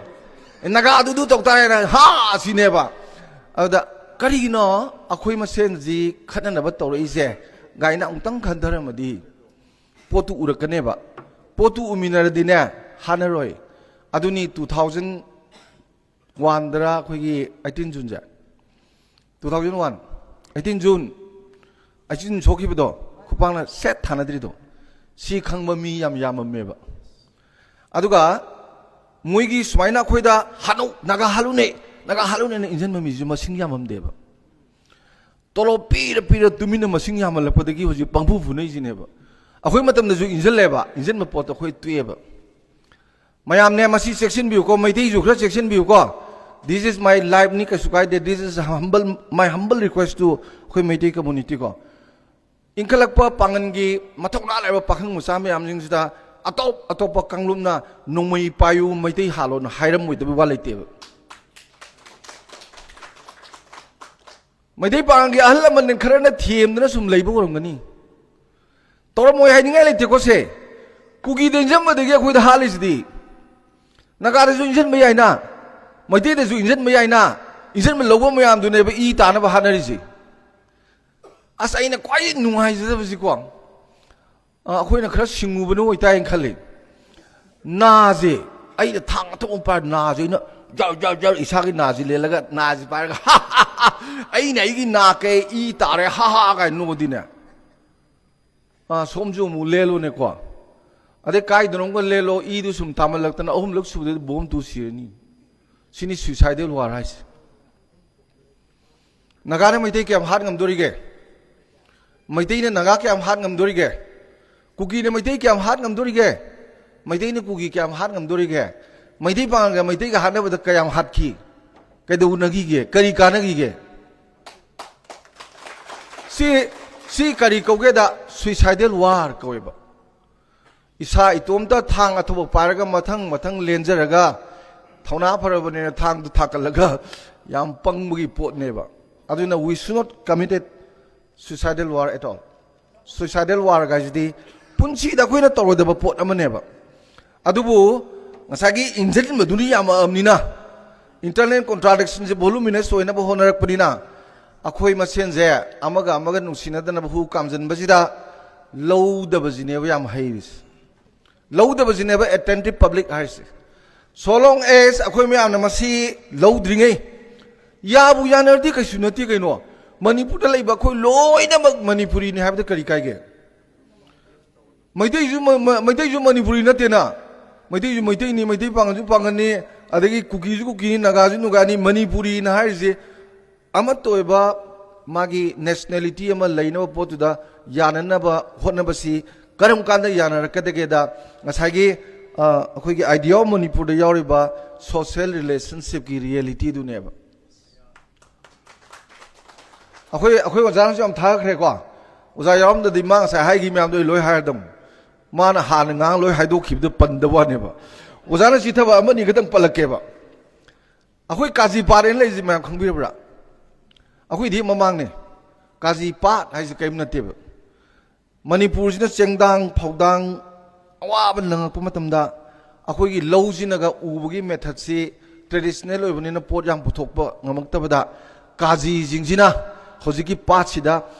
"ꯑꯦ, ꯅꯥꯒꯥꯗꯨꯗꯨ ꯇꯧ ꯇꯥꯔꯦꯅ", ꯍꯥ ꯁꯤꯅꯦꯕ꯫ ꯑꯗꯨꯗ ꯀꯔꯤꯒꯤꯅꯣ ꯑꯩꯈꯣꯏ ꯃꯁꯦꯟꯁꯤ ꯈꯠꯅꯅꯕ ꯇꯧꯔꯛꯏꯁꯦ ꯀꯥꯏꯅ ꯑꯃꯨꯛꯇꯪ ꯈꯟꯊꯔꯝꯃꯗꯤ ꯄꯣꯠꯇꯨ ꯎꯔꯛꯀꯅꯦꯕ꯫ ꯄꯣꯠꯇꯨ ꯎꯃꯤꯟꯅꯔꯗꯤꯅꯦ, ꯍꯥꯟꯅꯔꯣꯏ꯫ ꯑꯗꯨꯅꯤ two thousand oneꯗꯔ ꯑꯩꯈꯣꯏꯒꯤ eighteen Juneꯁꯦ, two thousand one, eighteen June, eighteen June ꯁꯣꯛꯈꯤꯕꯗꯣ, ꯈꯨꯄꯥꯛꯅ ꯁꯦꯠ ꯊꯥꯅꯗ꯭ꯔꯤꯗꯣ, ꯁꯤ ꯈꯪꯕ ꯃꯤ ꯌꯥꯝ ꯌꯥꯝꯃꯝꯃꯦꯕ꯫ ꯑꯗꯨꯒ ꯃꯣꯏꯒꯤ ꯁꯨꯃꯥꯏꯅ ꯑꯩꯈꯣꯏꯗ "ꯍꯥꯠꯅꯧ, ꯅꯥꯒꯥ ꯍꯥꯠꯂꯨꯅꯦ, ꯅꯥꯒꯥ ꯍꯥꯠꯂꯨꯅꯦꯅ" ꯏꯟꯖꯟꯕ ꯃꯤꯁꯨ ꯃꯁꯤꯡ ꯌꯥꯝꯃꯝꯗꯦꯕ꯫ ꯇꯣꯂꯣꯞ ꯄꯤꯔ ꯄꯤꯔ ꯇꯨꯃꯤꯟꯅ ꯃꯁꯤꯡ ꯌꯥꯝꯃꯜꯂꯛꯄꯗꯒꯤ ꯍꯧꯖꯤꯛ ꯄꯪꯐꯨ ꯐꯨꯅꯩꯁꯤꯅꯦꯕ꯫ ꯑꯩꯈꯣꯏ ꯃꯇꯝꯗꯁꯨ ꯏꯟꯖꯜꯂꯦꯕ, ꯏꯟꯖꯟꯕ ꯄꯣꯠꯇꯣ ꯑꯩꯈꯣꯏ ꯇꯣꯛꯑꯦꯕ꯫ ꯃꯌꯥꯝꯅꯦ, ꯃꯁꯤ ꯆꯦꯛꯁꯤꯟꯕꯤꯌꯨꯀꯣ, ꯃꯩꯇꯩꯁꯨ ꯈꯔ ꯆꯦꯛꯁꯤꯟꯕꯤꯌꯨꯀꯣ꯫ This is my lifeꯅꯤ, ꯀꯩꯁꯨ ꯀꯥꯏꯗꯦ꯫ This is humble, my humble request to ꯑꯩꯈꯣꯏ ꯃꯩꯇꯩ community ꯀꯣ꯫ ꯏꯟꯈꯠꯂꯛꯄ ꯄꯥꯡꯒꯜꯒꯤ ꯃꯊꯧꯅꯥ ꯂꯩꯔꯕ ꯄꯥꯈꯪ ꯃꯆꯥ ꯃꯌꯥꯝꯁꯤꯡꯁꯤꯗ ꯑꯇꯣꯞ ꯑꯇꯣꯞꯄ ꯀꯥꯡꯂꯨꯞꯅ "ꯅꯣꯡꯃꯩ ꯄꯥꯏꯌꯨ, ꯃꯩꯇꯩ ꯍꯥꯠꯂꯣꯅ" ꯍꯥꯏꯔꯝꯃꯣꯏꯗꯕ ꯋꯥ ꯂꯩꯇꯦꯕ꯫ ꯃꯩꯇꯩ ꯄꯥꯡꯒꯜꯒꯤ ꯑꯍꯜ ꯂꯃꯟ ꯈꯔꯅ ꯊꯦꯝꯗꯅ ꯁꯨꯝ ꯂꯩꯕ ꯑꯣꯏꯔꯝꯒꯅꯤ꯫ ꯇꯧꯔꯝꯃꯣꯏ ꯍꯥꯏꯅꯤꯡꯉꯥꯏ ꯂꯩꯇꯦꯀꯣ ꯁꯦ꯫ ꯀꯨꯀꯤꯗ ꯏꯟꯖꯟꯕꯗꯒꯤ ꯑꯩꯈꯣꯏꯗ ꯍꯥꯠꯂꯤꯁꯤꯗꯤ꯫ ꯅꯥꯒꯥꯗꯁꯨ ꯏꯟꯖꯟꯕ ꯌꯥꯏꯅ, ꯃꯩꯇꯩꯗꯁꯨ ꯏꯟꯖꯟꯕ ꯌꯥꯏꯅ, ꯏꯟꯖꯟꯕ ꯂꯧꯕ ꯃꯌꯥꯝꯗꯨꯅꯦꯕ ꯏ ꯇꯥꯅꯕ ꯍꯥꯠꯅꯔꯤꯁꯦ꯫ ꯑꯁ, ꯑꯩꯅ ꯈ꯭ꯋꯥꯏ ꯅꯨꯡꯉꯥꯏꯖꯗꯕꯁꯤꯀꯣ, ꯑ, ꯑꯩꯈꯣꯏꯅ ꯈꯔ ꯁꯤꯡꯉꯨꯕꯅ ꯑꯣꯏꯇꯥꯏꯅ ꯈꯜꯂꯤ꯫ ꯅꯥꯁꯦ, ꯑꯩꯅ ꯊꯥꯡ ꯑꯊꯧꯕ ꯄꯥꯏꯔ ꯅꯥꯁꯦ ꯑꯩꯅ ꯖꯔ ꯖꯔ ꯖꯔ ꯏꯁꯥꯒꯤ ꯅꯥꯁꯤ ꯂꯦꯜꯂꯒ ꯅꯥꯁꯤ ꯄꯥꯏꯔꯒ "ꯍꯥ, ꯍꯥ, ꯍꯥ, ꯍꯥ, ꯑꯩꯅ ꯑꯩꯒꯤ ꯅꯥ ꯀꯩ ꯏ ꯇꯥꯔꯦ, ꯍꯥ, ꯍꯥ" ꯀꯥꯏꯅ ꯅꯣꯛꯑꯗꯤꯅꯦ, ꯑ, ꯁꯣꯝꯁꯨ ꯑꯃꯨꯛ ꯂꯦꯜꯂꯨꯅꯦꯀꯣ꯫ ꯑꯗꯩ ꯀꯥꯏꯗꯅꯣꯝꯒ ꯂꯦꯜꯂꯣ, ꯏꯗꯨ ꯁꯨꯝ ꯇꯥꯃꯜꯂꯛꯇꯅ ꯑꯍꯨꯝꯂꯛ ꯁꯨꯕꯗꯗꯤ ꯕꯣꯝ ꯇꯨ ꯁꯤꯔꯅꯤ꯫ ꯁꯤꯅꯤ suicidal war ꯍꯥꯏꯁꯦ꯫ ꯅꯥꯒꯥꯅ ꯃꯩꯇꯩ ꯀꯌꯥꯝ ꯍꯥꯠ ꯉꯝꯗꯣꯔꯤꯒꯦ? ꯃꯩꯇꯩꯅ ꯅꯥꯒꯥ ꯀꯌꯥꯝ ꯍꯥꯠ ꯉꯝꯗꯣꯔꯤꯒꯦ? ꯀꯨꯀꯤꯅ ꯃꯩꯇꯩ ꯀꯌꯥꯝ ꯍꯥꯠ ꯉꯝꯗꯣꯔꯤꯒꯦ? ꯃꯩꯇꯩꯅ ꯀꯨꯀꯤ ꯀꯌꯥꯝ ꯍꯥꯠ ꯉꯝꯗꯣꯔꯤꯒꯦ? ꯃꯩꯇꯩ ꯄꯥꯉꯜꯒ ꯃꯩꯇꯩꯒ ꯍꯥꯠꯅꯕꯗ ꯀꯌꯥꯝ ꯍꯥꯠꯈꯤ? ꯀꯩꯗꯧꯅꯈꯤꯒꯦ? ꯀꯔꯤ ꯀꯥꯟꯅꯈꯤꯒꯦ? ꯁꯤ, ꯁꯤ ꯀꯔꯤ ꯀꯧꯒꯦꯗ? Suicidal war ꯀꯧꯋꯦꯕ꯫ ꯏꯁꯥ ꯏꯇꯣꯝꯇ ꯊꯥꯡ ꯑꯊꯧꯕ ꯄꯥꯏꯔꯒ ꯃꯊꯪ ꯃꯊꯪ ꯂꯦꯟꯖꯔꯒ, ꯊꯧꯅꯥ ꯐꯔꯕꯅꯤꯅ ꯊꯥꯡꯗꯨ ꯊꯥꯀꯠꯂꯒ, ꯌꯥꯝ ꯄꯪꯕꯒꯤ ꯄꯣꯠꯅꯦꯕ꯫ ꯑꯗꯨꯅ we should not commit suicidal war at all. Suicidal war ꯍꯥꯏꯁꯤꯗꯤ ꯄꯨꯟꯁꯤꯗ ꯑꯩꯈꯣꯏꯅ ꯇꯧꯔꯣꯏꯗꯕ ꯄꯣꯠ ꯑꯃꯅꯦꯕ꯫ ꯑꯗꯨꯕꯨ ꯉꯁꯥꯏꯒꯤ ꯏꯟꯖꯤꯟꯕꯗꯨꯅ ꯌꯥꯝꯃꯛꯑꯕꯅꯤꯅ, internal contradiction ꯁꯦ voluminous ꯑꯣꯏꯅꯕ ꯍꯣꯠꯅꯔꯛꯄꯅꯤꯅ, ꯑꯩꯈꯣꯏ ꯃꯁꯦꯟꯁꯦ ꯑꯃꯒ ꯑꯃꯒ ꯅꯨꯡꯁꯤꯅꯗꯅꯕ ꯍꯨ ꯀꯥꯝꯖꯟꯕꯁꯤꯗ ꯂꯧꯗꯕꯁꯤꯅꯦꯕ ꯌꯥꯝ ꯍꯩꯔꯤꯁꯦ꯫ ꯂꯧꯗꯕꯁꯤꯅꯦꯕ attentive public ꯍꯥꯏꯔꯤꯁꯦ꯫ So long as ꯑꯩꯈꯣꯏ ꯃꯌꯥꯝꯅ ꯃꯁꯤ ꯂꯧꯗ꯭ꯔꯤꯉꯩ, ꯌꯥꯕꯨ ꯌꯥꯅꯔꯗꯤ ꯀꯩꯁꯨ ꯅꯠꯇꯦ ꯀꯩꯅꯣ꯫ ꯃꯅꯤꯄꯨꯔꯗ ꯂꯩꯕ ꯑꯩꯈꯣꯏ ꯂꯣꯏꯅꯃꯛ ꯃꯅꯤꯄꯨꯔꯤꯅꯤ ꯍꯥꯏꯕꯗ ꯀꯔꯤ ꯀꯥꯏꯒꯦ? ꯃꯩꯇꯩꯁꯨ ꯃ-, ꯃ-, ꯃꯩꯇꯩꯁꯨ ꯃꯅꯤꯄꯨꯔꯤ ꯅꯠꯇꯦꯅ꯫ ꯃꯩꯇꯩꯁꯨ ꯃꯩꯇꯩꯅꯤ, ꯃꯩꯇꯩ ꯄꯥꯉꯜꯁꯨ ꯄꯥꯉꯜꯅꯤ, ꯑꯗꯒꯤ ꯀꯨꯀꯤꯁꯨ ꯀꯨꯀꯤꯅꯤ, ꯅꯥꯒꯥꯁꯨ ꯅꯨꯒꯥꯅꯤ꯫ ꯃꯅꯤꯄꯨꯔꯤꯅ ꯍꯥꯏꯔꯤꯁꯦ ꯑꯃꯠꯇ ꯑꯣꯏꯕ ꯃꯥꯒꯤ nationality ꯑꯃ ꯂꯩꯅꯕ ꯄꯣꯠꯇꯨꯗ ꯌꯥꯅꯅꯕ ꯍꯣꯠꯅꯕꯁꯤ ꯀꯔꯝ ꯀꯥꯟꯗ ꯌꯥꯅꯔꯛꯀꯗꯒꯦꯗ, ꯉꯁꯥꯏꯒꯤ, ꯑ, ꯑꯩꯈꯣꯏꯒꯤ Idea of Manipur ꯗ ꯌꯥꯎꯔꯤꯕ social relationship ꯀꯤ reality ꯗꯨꯅꯦꯕ꯫ ꯑꯩꯈꯣꯏ, ꯑꯩꯈꯣꯏ ꯑꯣꯖꯥꯅꯁꯨ ꯌꯥꯝ ꯊꯥꯒꯠꯈ꯭ꯔꯦꯀꯣ꯫ ꯑꯣꯖꯥ ꯌꯥꯎꯔꯝꯗꯗꯤ ꯃꯥ ꯉꯁꯥꯏ ꯍꯥꯏꯈꯤ ꯃꯌꯥꯝꯗꯣ ꯑꯩ ꯂꯣꯏ ꯍꯥꯏꯔꯗꯝ꯫ ꯃꯥꯅ ꯍꯥꯟꯅ ꯉꯥꯡ ꯂꯣꯏ ꯍꯥꯏꯗꯣꯛꯈꯤꯕꯗꯣ ꯄꯟꯗꯕ ꯋꯥꯅꯦꯕ꯫ ꯑꯣꯖꯥꯅ ꯆꯤꯊꯕ ꯑꯃꯅꯤ ꯈꯛꯇꯪ ꯄꯜꯂꯛꯀꯦꯕ꯫ ꯑꯩꯈꯣꯏ ꯀꯥꯖꯤ ꯄꯥꯠ ꯍꯥꯏꯅ ꯂꯩꯔꯤꯁꯦ ꯃꯌꯥꯝ ꯈꯪꯕꯤꯔꯕ꯭ꯔꯥ? ꯑꯩꯈꯣꯏꯗꯤ ꯍꯦꯛ ꯃꯃꯥꯡꯅꯦ꯫ ꯀꯥꯖꯤ ꯄꯥꯠ ꯍꯥꯏꯁꯦ ꯀꯔꯤꯝ ꯅꯠꯇꯦꯕ꯫ ꯃꯅꯤꯄꯨꯔꯁꯤꯅ ꯆꯦꯡꯗꯥꯡ ꯐꯧꯗꯥꯡ ꯑꯋꯥꯕ ꯅꯪꯉꯛꯄ ꯃꯇꯝꯗ, ꯑꯩꯈꯣꯏꯒꯤ ꯂꯧꯁꯤꯅꯒ ꯎꯕꯒꯤ method ꯁꯤ traditional ꯑꯣꯏꯕꯅꯤꯅ ꯄꯣꯠ ꯌꯥꯝ ꯄꯨꯊꯣꯛꯄ ꯉꯝꯃꯛꯇꯕꯗ, ꯀꯥꯖꯤꯁꯤꯡꯁꯤꯅ ꯍꯧꯖꯤꯛꯀꯤ ꯄꯥꯠꯁꯤꯗ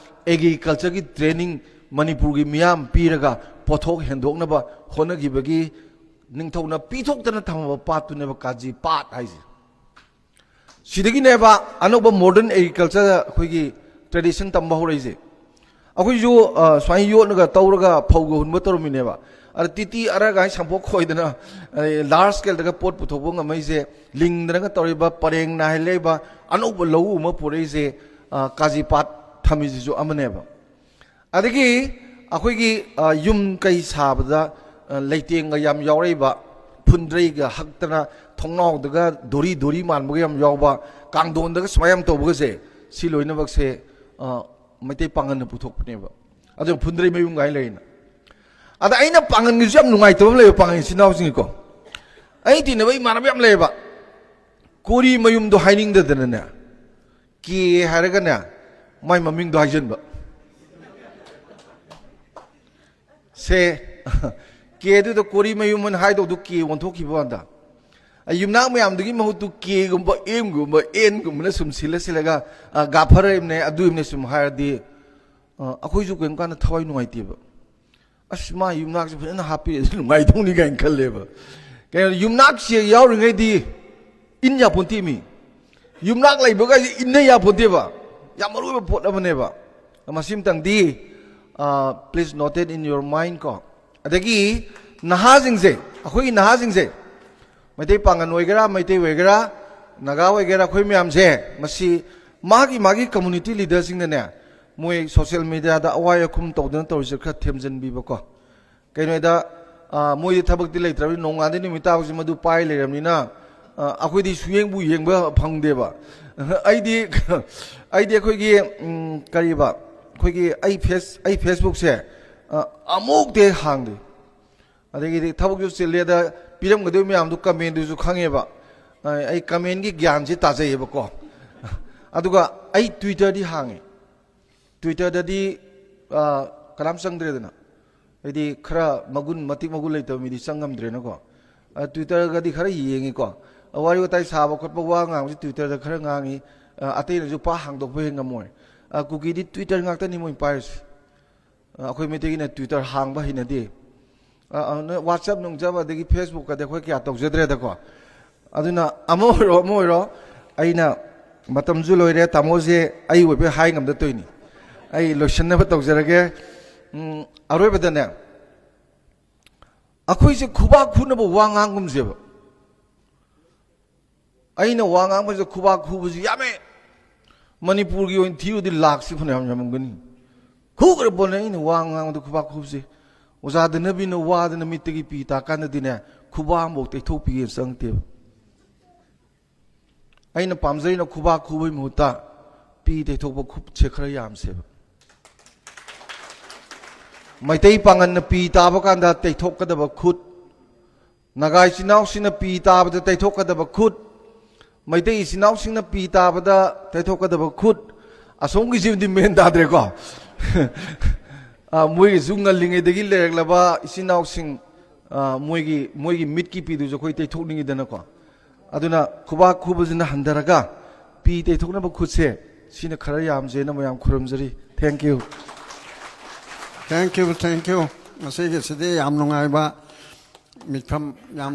ꯑꯦꯒ꯭ꯔꯤꯀꯜꯆꯔꯒꯤ ꯇ꯭ꯔꯦꯅꯤꯡ ꯃꯅꯤꯄꯨꯔꯒꯤ ꯃꯤꯌꯥꯝ ꯄꯤꯔꯒ ꯄꯣꯠꯊꯣꯛ ꯍꯦꯟꯗꯣꯛꯅꯕ ꯍꯣꯠꯅꯈꯤꯕꯒꯤ ꯅꯤꯡꯊꯧꯅ ꯄꯤꯊꯣꯛꯇꯅ ꯊꯝꯃꯕ ꯄꯥꯠꯇꯨꯅꯦꯕ ꯀꯥꯖꯤ ꯄꯥꯠ ꯍꯥꯏꯁꯦ꯫ ꯁꯤꯗꯒꯤꯅꯦꯕ ꯑꯅꯧꯕ ꯃꯣꯗꯔꯟ ꯑꯦꯒ꯭ꯔꯤꯀꯜꯆꯔꯗ ꯑꯩꯈꯣꯏꯒꯤ ꯇ꯭ꯔꯦꯗꯤꯁꯟ ꯇꯝꯕ ꯍꯧꯔꯛꯏꯁꯦ꯫ ꯑꯩꯈꯣꯏꯁꯨ ꯑ, ꯁꯨꯃꯥꯏꯅ ꯌꯣꯠꯅꯒ ꯇꯧꯔꯒ ꯐꯧꯒ ꯍꯨꯟꯕ ꯇꯧꯔꯝꯃꯤꯅꯦꯕ꯫ ꯑꯗ ꯇꯤꯇꯤ ꯑꯔꯒꯥꯏ ꯁꯟꯄꯣꯠ ꯈꯣꯏꯗꯅ ꯂꯥꯔꯖ ꯁ꯭ꯀꯦꯜꯗꯒ ꯄꯣꯠ ꯄꯨꯊꯣꯛꯄ ꯉꯝꯃꯛꯏꯁꯦ, ꯂꯤꯡꯗꯅꯒ ꯇꯧꯔꯤꯕ, ꯄꯔꯦꯡ ꯅꯥꯏꯍꯜꯂꯛꯏꯕ, ꯑꯅꯧꯕ ꯂꯧꯎ ꯑꯃ ꯄꯨꯔꯛꯏꯁꯦ, ꯑ, ꯀꯥꯖꯤꯄꯥꯠ ꯊꯝꯃꯤꯁꯤꯁꯨ ꯑꯃꯅꯦꯕ꯫ ꯑꯗꯒꯤ ꯑꯩꯈꯣꯏꯒꯤ, ꯑ, ꯌꯨꯝ ꯀꯩ ꯁꯥꯕꯗ, ꯑ, ꯂꯩꯇꯦꯡꯒ ꯌꯥꯝ ꯌꯥꯎꯔꯛꯏꯕ, ꯐꯨꯟꯗ꯭ꯔꯩꯒ ꯍꯛꯇꯅ ꯊꯣꯡꯅꯥꯎꯗꯒ ꯗꯣꯔꯤ ꯗꯣꯔꯤ ꯃꯥꯟꯕꯒ ꯌꯥꯝ ꯌꯥꯎꯕ, ꯀꯥꯡꯊꯣꯟꯗꯒ ꯁꯨꯃꯥꯏꯅ ꯌꯥꯝ ꯇꯧꯕꯒꯁꯦ, ꯁꯤ ꯂꯣꯏꯅꯃꯛꯁꯦ, ꯑ, ꯃꯩꯇꯩ ꯄꯥꯡꯒꯜꯅ ꯄꯨꯊꯣꯛꯄꯅꯦꯕ꯫ ꯑꯗꯨ ꯐꯨꯟꯗ꯭ꯔꯩ ꯃꯌꯨꯝ ꯀꯥꯏꯅ ꯂꯩꯔꯤꯅ꯫ ꯑꯗ ꯑꯩꯅ ꯄꯥꯡꯒꯜꯒꯤꯁꯨ ꯌꯥꯝ ꯅꯨꯡꯉꯥꯏꯇꯕ ꯑꯃ ꯂꯩꯕ, ꯄꯥꯡꯒꯜ ꯏꯆꯤꯟ ꯏꯅꯥꯎꯁꯤꯡꯒꯤꯀꯣ꯫ ꯑꯩ ꯇꯤꯟꯅꯕ ꯏꯃꯥꯟꯅꯕ ꯌꯥꯝ ꯂꯩꯌꯦꯕ, ꯀꯣꯔꯤ ꯃꯌꯨꯝꯗꯣ ꯍꯥꯏꯅꯤꯡꯗꯗꯅꯅꯦ, ꯀꯦ ꯍꯥꯏꯔꯒꯅꯦ, ꯃꯥꯏ ꯃꯃꯤꯡꯗꯣ ꯍꯥꯏꯖꯟꯕ꯫ ꯁꯦ, ꯀꯦꯗꯨꯗ ꯀꯣꯔꯤ ꯃꯌꯨꯝ ꯑꯅ ꯍꯥꯏꯗꯧꯗꯨ ꯀꯦ ꯑꯣꯟꯊꯣꯛꯈꯤꯕ ꯋꯥꯅꯤꯗ꯫ ꯑꯩ ꯌꯨꯝꯅꯥꯛ ꯃꯌꯥꯝꯗꯨꯒꯤ ꯃꯍꯨꯠꯇꯨ ꯀꯦꯒꯨꯝꯕ, ꯑꯦꯝꯒꯨꯝꯕ, ꯑꯦꯟꯒꯨꯝꯕꯅ ꯁꯨꯝ ꯁꯤꯜꯂ ꯁꯤꯜꯂꯒ, ꯑ, ꯒꯥꯐꯔ ꯑꯃꯅꯦ, ꯑꯗꯨ ꯑꯃꯅꯦ ꯁꯨꯝ ꯍꯥꯏꯔꯗꯤ, ꯑ, ꯑꯩꯈꯣꯏꯁꯨ ꯀꯔꯤꯝ ꯀꯥꯟꯗ ꯊꯋꯥꯏ ꯅꯨꯡꯉꯥꯏꯇꯦꯕ꯫ "ꯑꯁ, ꯃꯥ ꯌꯨꯝꯅꯥꯛꯁꯦ ꯐꯖꯅ ꯍꯥꯞꯄꯤꯔꯗꯤ ꯅꯨꯡꯉꯥꯏꯗꯧꯅꯤ" ꯀꯥꯏꯅ ꯈꯜꯂꯦꯕ꯫ ꯀꯩꯅꯣ, ꯌꯨꯝꯅꯥꯛꯁꯦ ꯌꯥꯎꯔꯤꯉꯩꯗꯤ ꯏꯟ ꯌꯥꯄꯣꯟꯇꯦ ꯃꯤ꯫ ꯌꯨꯝꯅꯥꯛ ꯂꯩꯕꯒꯥꯏꯁꯦ ꯏꯟꯅ ꯌꯥꯄꯣꯟꯇꯦꯕ꯫ ꯌꯥꯝ ꯃꯔꯨ ꯑꯣꯏꯕ ꯄꯣꯠ ꯑꯃꯅꯦꯕ꯫ ꯃꯁꯤꯃꯇꯪꯗꯤ, ꯑ, please noted in your mind ꯀꯣ꯫ ꯑꯗꯒꯤ ꯅꯍꯥꯁꯤꯡꯁꯦ, ꯑꯩꯈꯣꯏꯒꯤ ꯅꯍꯥꯁꯤꯡꯁꯦ, ꯃꯩꯇꯩ ꯄꯥꯉꯟ ꯑꯣꯏꯒꯦꯔꯥ, ꯃꯩꯇꯩ ꯑꯣꯏꯒꯦꯔꯥ, ꯅꯥꯒꯥ ꯑꯣꯏꯒꯦꯔꯥ, ꯑꯩꯈꯣꯏ ꯃꯌꯥꯝꯁꯦ ꯃꯁꯤ ꯃꯥꯒꯤ ꯃꯥꯒꯤ ꯀꯝꯃꯨꯅꯤꯇꯤ ꯂꯤꯗꯔꯁꯤꯡꯅꯅꯦ, ꯃꯣꯏ ꯁꯣꯁꯤꯌꯦꯜ ꯃꯤꯗꯤꯌꯥꯗ ꯑꯋꯥꯏ ꯑꯈꯨꯝ ꯇꯧꯗꯅ ꯇꯧꯔꯤꯁꯦ ꯈꯔ ꯊꯦꯝꯖꯤꯟꯕꯤꯕꯀꯣ꯫ ꯀꯩꯅꯣꯗ, ꯑ, ꯃꯣꯏꯗꯤ ꯊꯕꯛꯇꯤ ꯂꯩꯇ꯭ꯔꯕꯅꯤꯅ ꯅꯣꯡꯉꯥꯟꯗꯩ ꯅꯨꯃꯤꯠ ꯇꯥꯕꯁꯤ ꯃꯗꯨ ꯄꯥꯏ ꯂꯩꯔꯕꯅꯤꯅ, ꯑ, ꯑꯩꯈꯣꯏꯗꯤ ꯁꯨꯌꯦꯡꯕꯨ ꯌꯦꯡꯕ ꯐꯪꯗꯦꯕ꯫ ꯑꯩꯗꯤ, ꯑꯩꯗꯤ ꯑꯩꯈꯣꯏꯒꯤ, ꯎꯝ, ꯀꯔꯤꯕ, ꯑꯩꯈꯣꯏꯒꯤ ꯑꯩ ꯐꯦꯁ-, ꯑꯩ ꯐꯦꯁꯕꯨꯛꯁꯦ, ꯑ, ꯑꯃꯨꯛꯇ ꯍꯦꯛ ꯍꯥꯡꯗꯦ꯫ ꯑꯗꯒꯤꯗꯤ ꯊꯕꯛꯁꯨ ꯆꯤꯜꯂꯦꯗ, ꯄꯤꯔꯝꯒꯗꯣꯏꯕ ꯃꯌꯥꯝꯗꯨ ꯀꯃꯦꯟꯗꯨꯁꯨ ꯈꯪꯉꯦꯕ꯫ ꯑ, ꯑꯩ ꯀꯃꯦꯟꯒꯤ ꯒ꯭ꯌꯥꯟꯁꯦ ꯇꯥꯖꯩꯌꯦꯕꯀꯣ꯫ ꯑꯗꯨꯒ ꯑꯩ ꯇ꯭ꯋꯤꯇꯔꯗꯤ ꯍꯥꯡꯉꯦ꯫ ꯇ꯭ꯋꯤꯇꯔꯗꯗꯤ, ꯑ, ꯀꯅꯥꯝ ꯆꯪꯗ꯭ꯔꯦꯗꯅ꯫ ꯍꯥꯏꯗꯤ ꯈꯔ ꯃꯒꯨꯟ, ꯃꯇꯤꯛ ꯃꯒꯨꯟ ꯂꯩꯇꯕ ꯃꯤꯗꯤ ꯆꯪꯉꯝꯗ꯭ꯔꯦꯅꯀꯣ꯫ ꯑ, ꯇ꯭ꯋꯤꯇꯔꯒꯗꯤ ꯈꯔ ꯌꯦꯡꯉꯤꯀꯣ꯫ ꯑ, ꯋꯥꯔꯤ ꯋꯥꯇꯥꯏ ꯁꯥꯕ ꯈꯣꯠꯄ, ꯋꯥ ꯉꯥꯡꯕꯁꯤ ꯇ꯭ꯋꯤꯇꯔꯗ ꯈꯔ ꯉꯥꯡꯉꯤ꯫ ꯑ, ꯑꯇꯩꯅꯁꯨ ꯄꯥꯛ ꯍꯥꯡꯗꯣꯛꯄ ꯍꯦꯛ ꯉꯝꯃꯣꯏ꯫ ꯑ, ꯀꯨꯀꯤꯗꯤ Twitter ꯉꯥꯛꯇꯅꯤ ꯃꯣꯏ ꯄꯥꯏꯔꯤꯁꯦ꯫ ꯑ, ꯑꯩꯈꯣꯏ ꯃꯩꯇꯩꯒꯤꯅ Twitter ꯍꯥꯡꯕ ꯍꯩꯅꯗꯦ꯫ ꯑ, ꯑ, ꯅꯣꯏ WhatsApp ꯅꯨꯡꯆꯞ ꯑꯗꯒꯤ Facebook ꯀꯗꯤ ꯑꯩꯈꯣꯏ ꯀꯌꯥ ꯇꯧꯖꯗ꯭ꯔꯦꯗꯀꯣ꯫ ꯑꯗꯨꯅ ꯑꯃ ꯑꯣꯏꯔꯣ, ꯑꯃ ꯑꯣꯏꯔꯣ, ꯑꯩꯅ ꯃꯇꯝꯁꯨ ꯂꯣꯏꯔꯦ, ꯇꯥꯃꯣꯁꯦ ꯑꯩ ꯑꯣꯏꯕꯩ ꯍꯥꯏ ꯉꯝꯗ ꯇꯧꯔꯤꯅꯤ꯫ ꯑꯩ ꯂꯣꯏꯁꯤꯟꯅꯕ ꯇꯧꯖꯔꯒꯦ꯫ ꯎꯝ, ꯑꯔꯣꯏꯕꯗꯅꯦ, ꯑꯩꯈꯣꯏꯁꯦ ꯈꯨꯕꯥꯛ ꯈꯨꯅꯕ ꯋꯥ ꯉꯥꯡꯒꯨꯝꯁꯦꯕ꯫ ꯑꯩꯅ ꯋꯥ ꯉꯥꯡꯕꯁꯤꯗ ꯈꯨꯕꯥꯛ ꯈꯨꯕꯁꯤ ꯌꯥꯝꯃꯦ꯫ ꯃꯅꯤꯄꯨꯔꯒꯤ ꯑꯣꯏꯅ ꯊꯤꯔꯨꯗꯤ ꯂꯥꯛꯁꯤ ꯐꯅꯌꯥꯝ ꯌꯥꯝꯃꯝꯒꯅꯤ꯫ ꯈꯨꯈ꯭ꯔ ꯄꯣꯠꯅꯦ ꯑꯩꯅ ꯋꯥ ꯉꯥꯡꯕꯗ ꯈꯨꯕꯥꯛ ꯈꯨꯕꯁꯦ꯫ ꯑꯣꯖꯥ ꯗꯅꯕꯤꯅ ꯋꯥꯗꯅ ꯃꯤꯠꯇꯒꯤ ꯄꯤ ꯇꯥꯀꯥꯟꯗꯗꯤꯅꯦ, ꯈꯨꯕꯥꯛ ꯑꯃꯐꯥꯎ ꯇꯩꯊꯣꯛꯄꯤꯒꯦꯅ ꯆꯪꯉꯛꯇꯦꯕ꯫ ꯑꯩꯅ ꯄꯥꯝꯖꯔꯤꯅ ꯈꯨꯕꯥꯛ ꯈꯨꯕꯒꯤ ꯃꯍꯨꯠꯇ ꯄꯤ ꯇꯩꯊꯣꯛꯄ ꯈꯨꯠꯁꯦ ꯈꯔ ꯌꯥꯝꯁꯦꯕ꯫ ꯃꯩꯇꯩ ꯄꯥꯉꯜꯅ ꯄꯤ ꯇꯥꯕ ꯀꯥꯟꯗ ꯇꯩꯊꯣꯛꯀꯗꯕ ꯈꯨꯠ, ꯅꯥꯒꯥ ꯏꯆꯤꯟ ꯏꯅꯥꯎꯁꯤꯡꯅ ꯄꯤ ꯇꯥꯕꯗ ꯇꯩꯊꯣꯛꯀꯗꯕ ꯈꯨꯠ, ꯃꯩꯇꯩ ꯏꯆꯤꯟ ꯏꯅꯥꯎꯁꯤꯡꯅ ꯄꯤ ꯇꯥꯕꯗ ꯇꯩꯊꯣꯛꯀꯗꯕ ꯈꯨꯠ, ꯑꯁꯣꯝꯒꯤꯁꯤꯕꯨꯗꯤ ꯃꯦꯟ ꯇꯥꯗ꯭ꯔꯦꯀꯣ꯫ ꯑ, ꯃꯣꯏꯒꯤꯁꯨ ꯉꯜꯂꯤꯉꯩꯗꯒꯤ ꯂꯩꯔꯛꯂꯕ ꯏꯆꯤꯟ ꯏꯅꯥꯎꯁꯤꯡ, ꯑ, ꯃꯣꯏꯒꯤ, ꯃꯣꯏꯒꯤ ꯃꯤꯠꯀꯤ ꯄꯤꯗꯨꯁꯨ ꯑꯩꯈꯣꯏ ꯇꯩꯊꯣꯛꯅꯤꯡꯉꯤꯗꯅꯀꯣ꯫ ꯑꯗꯨꯅ ꯈꯨꯕꯥꯛ ꯈꯨꯕꯁꯤꯅ ꯍꯟꯊꯔꯒ ꯄꯤ ꯇꯩꯊꯣꯛꯅꯕ ꯈꯨꯠꯁꯦ, ꯁꯤꯅ ꯈꯔ ꯌꯥꯝꯖꯦꯅ ꯃꯌꯥꯝ ꯈꯨꯔꯨꯝꯖꯔꯤ꯫ Thank you꯫ Thank you, thank you꯫ ꯉꯁꯤꯒꯤꯁꯤꯗꯤ ꯌꯥꯝ ꯅꯨꯡꯉꯥꯏꯕ ꯃꯤꯐꯝ, ꯌꯥꯝ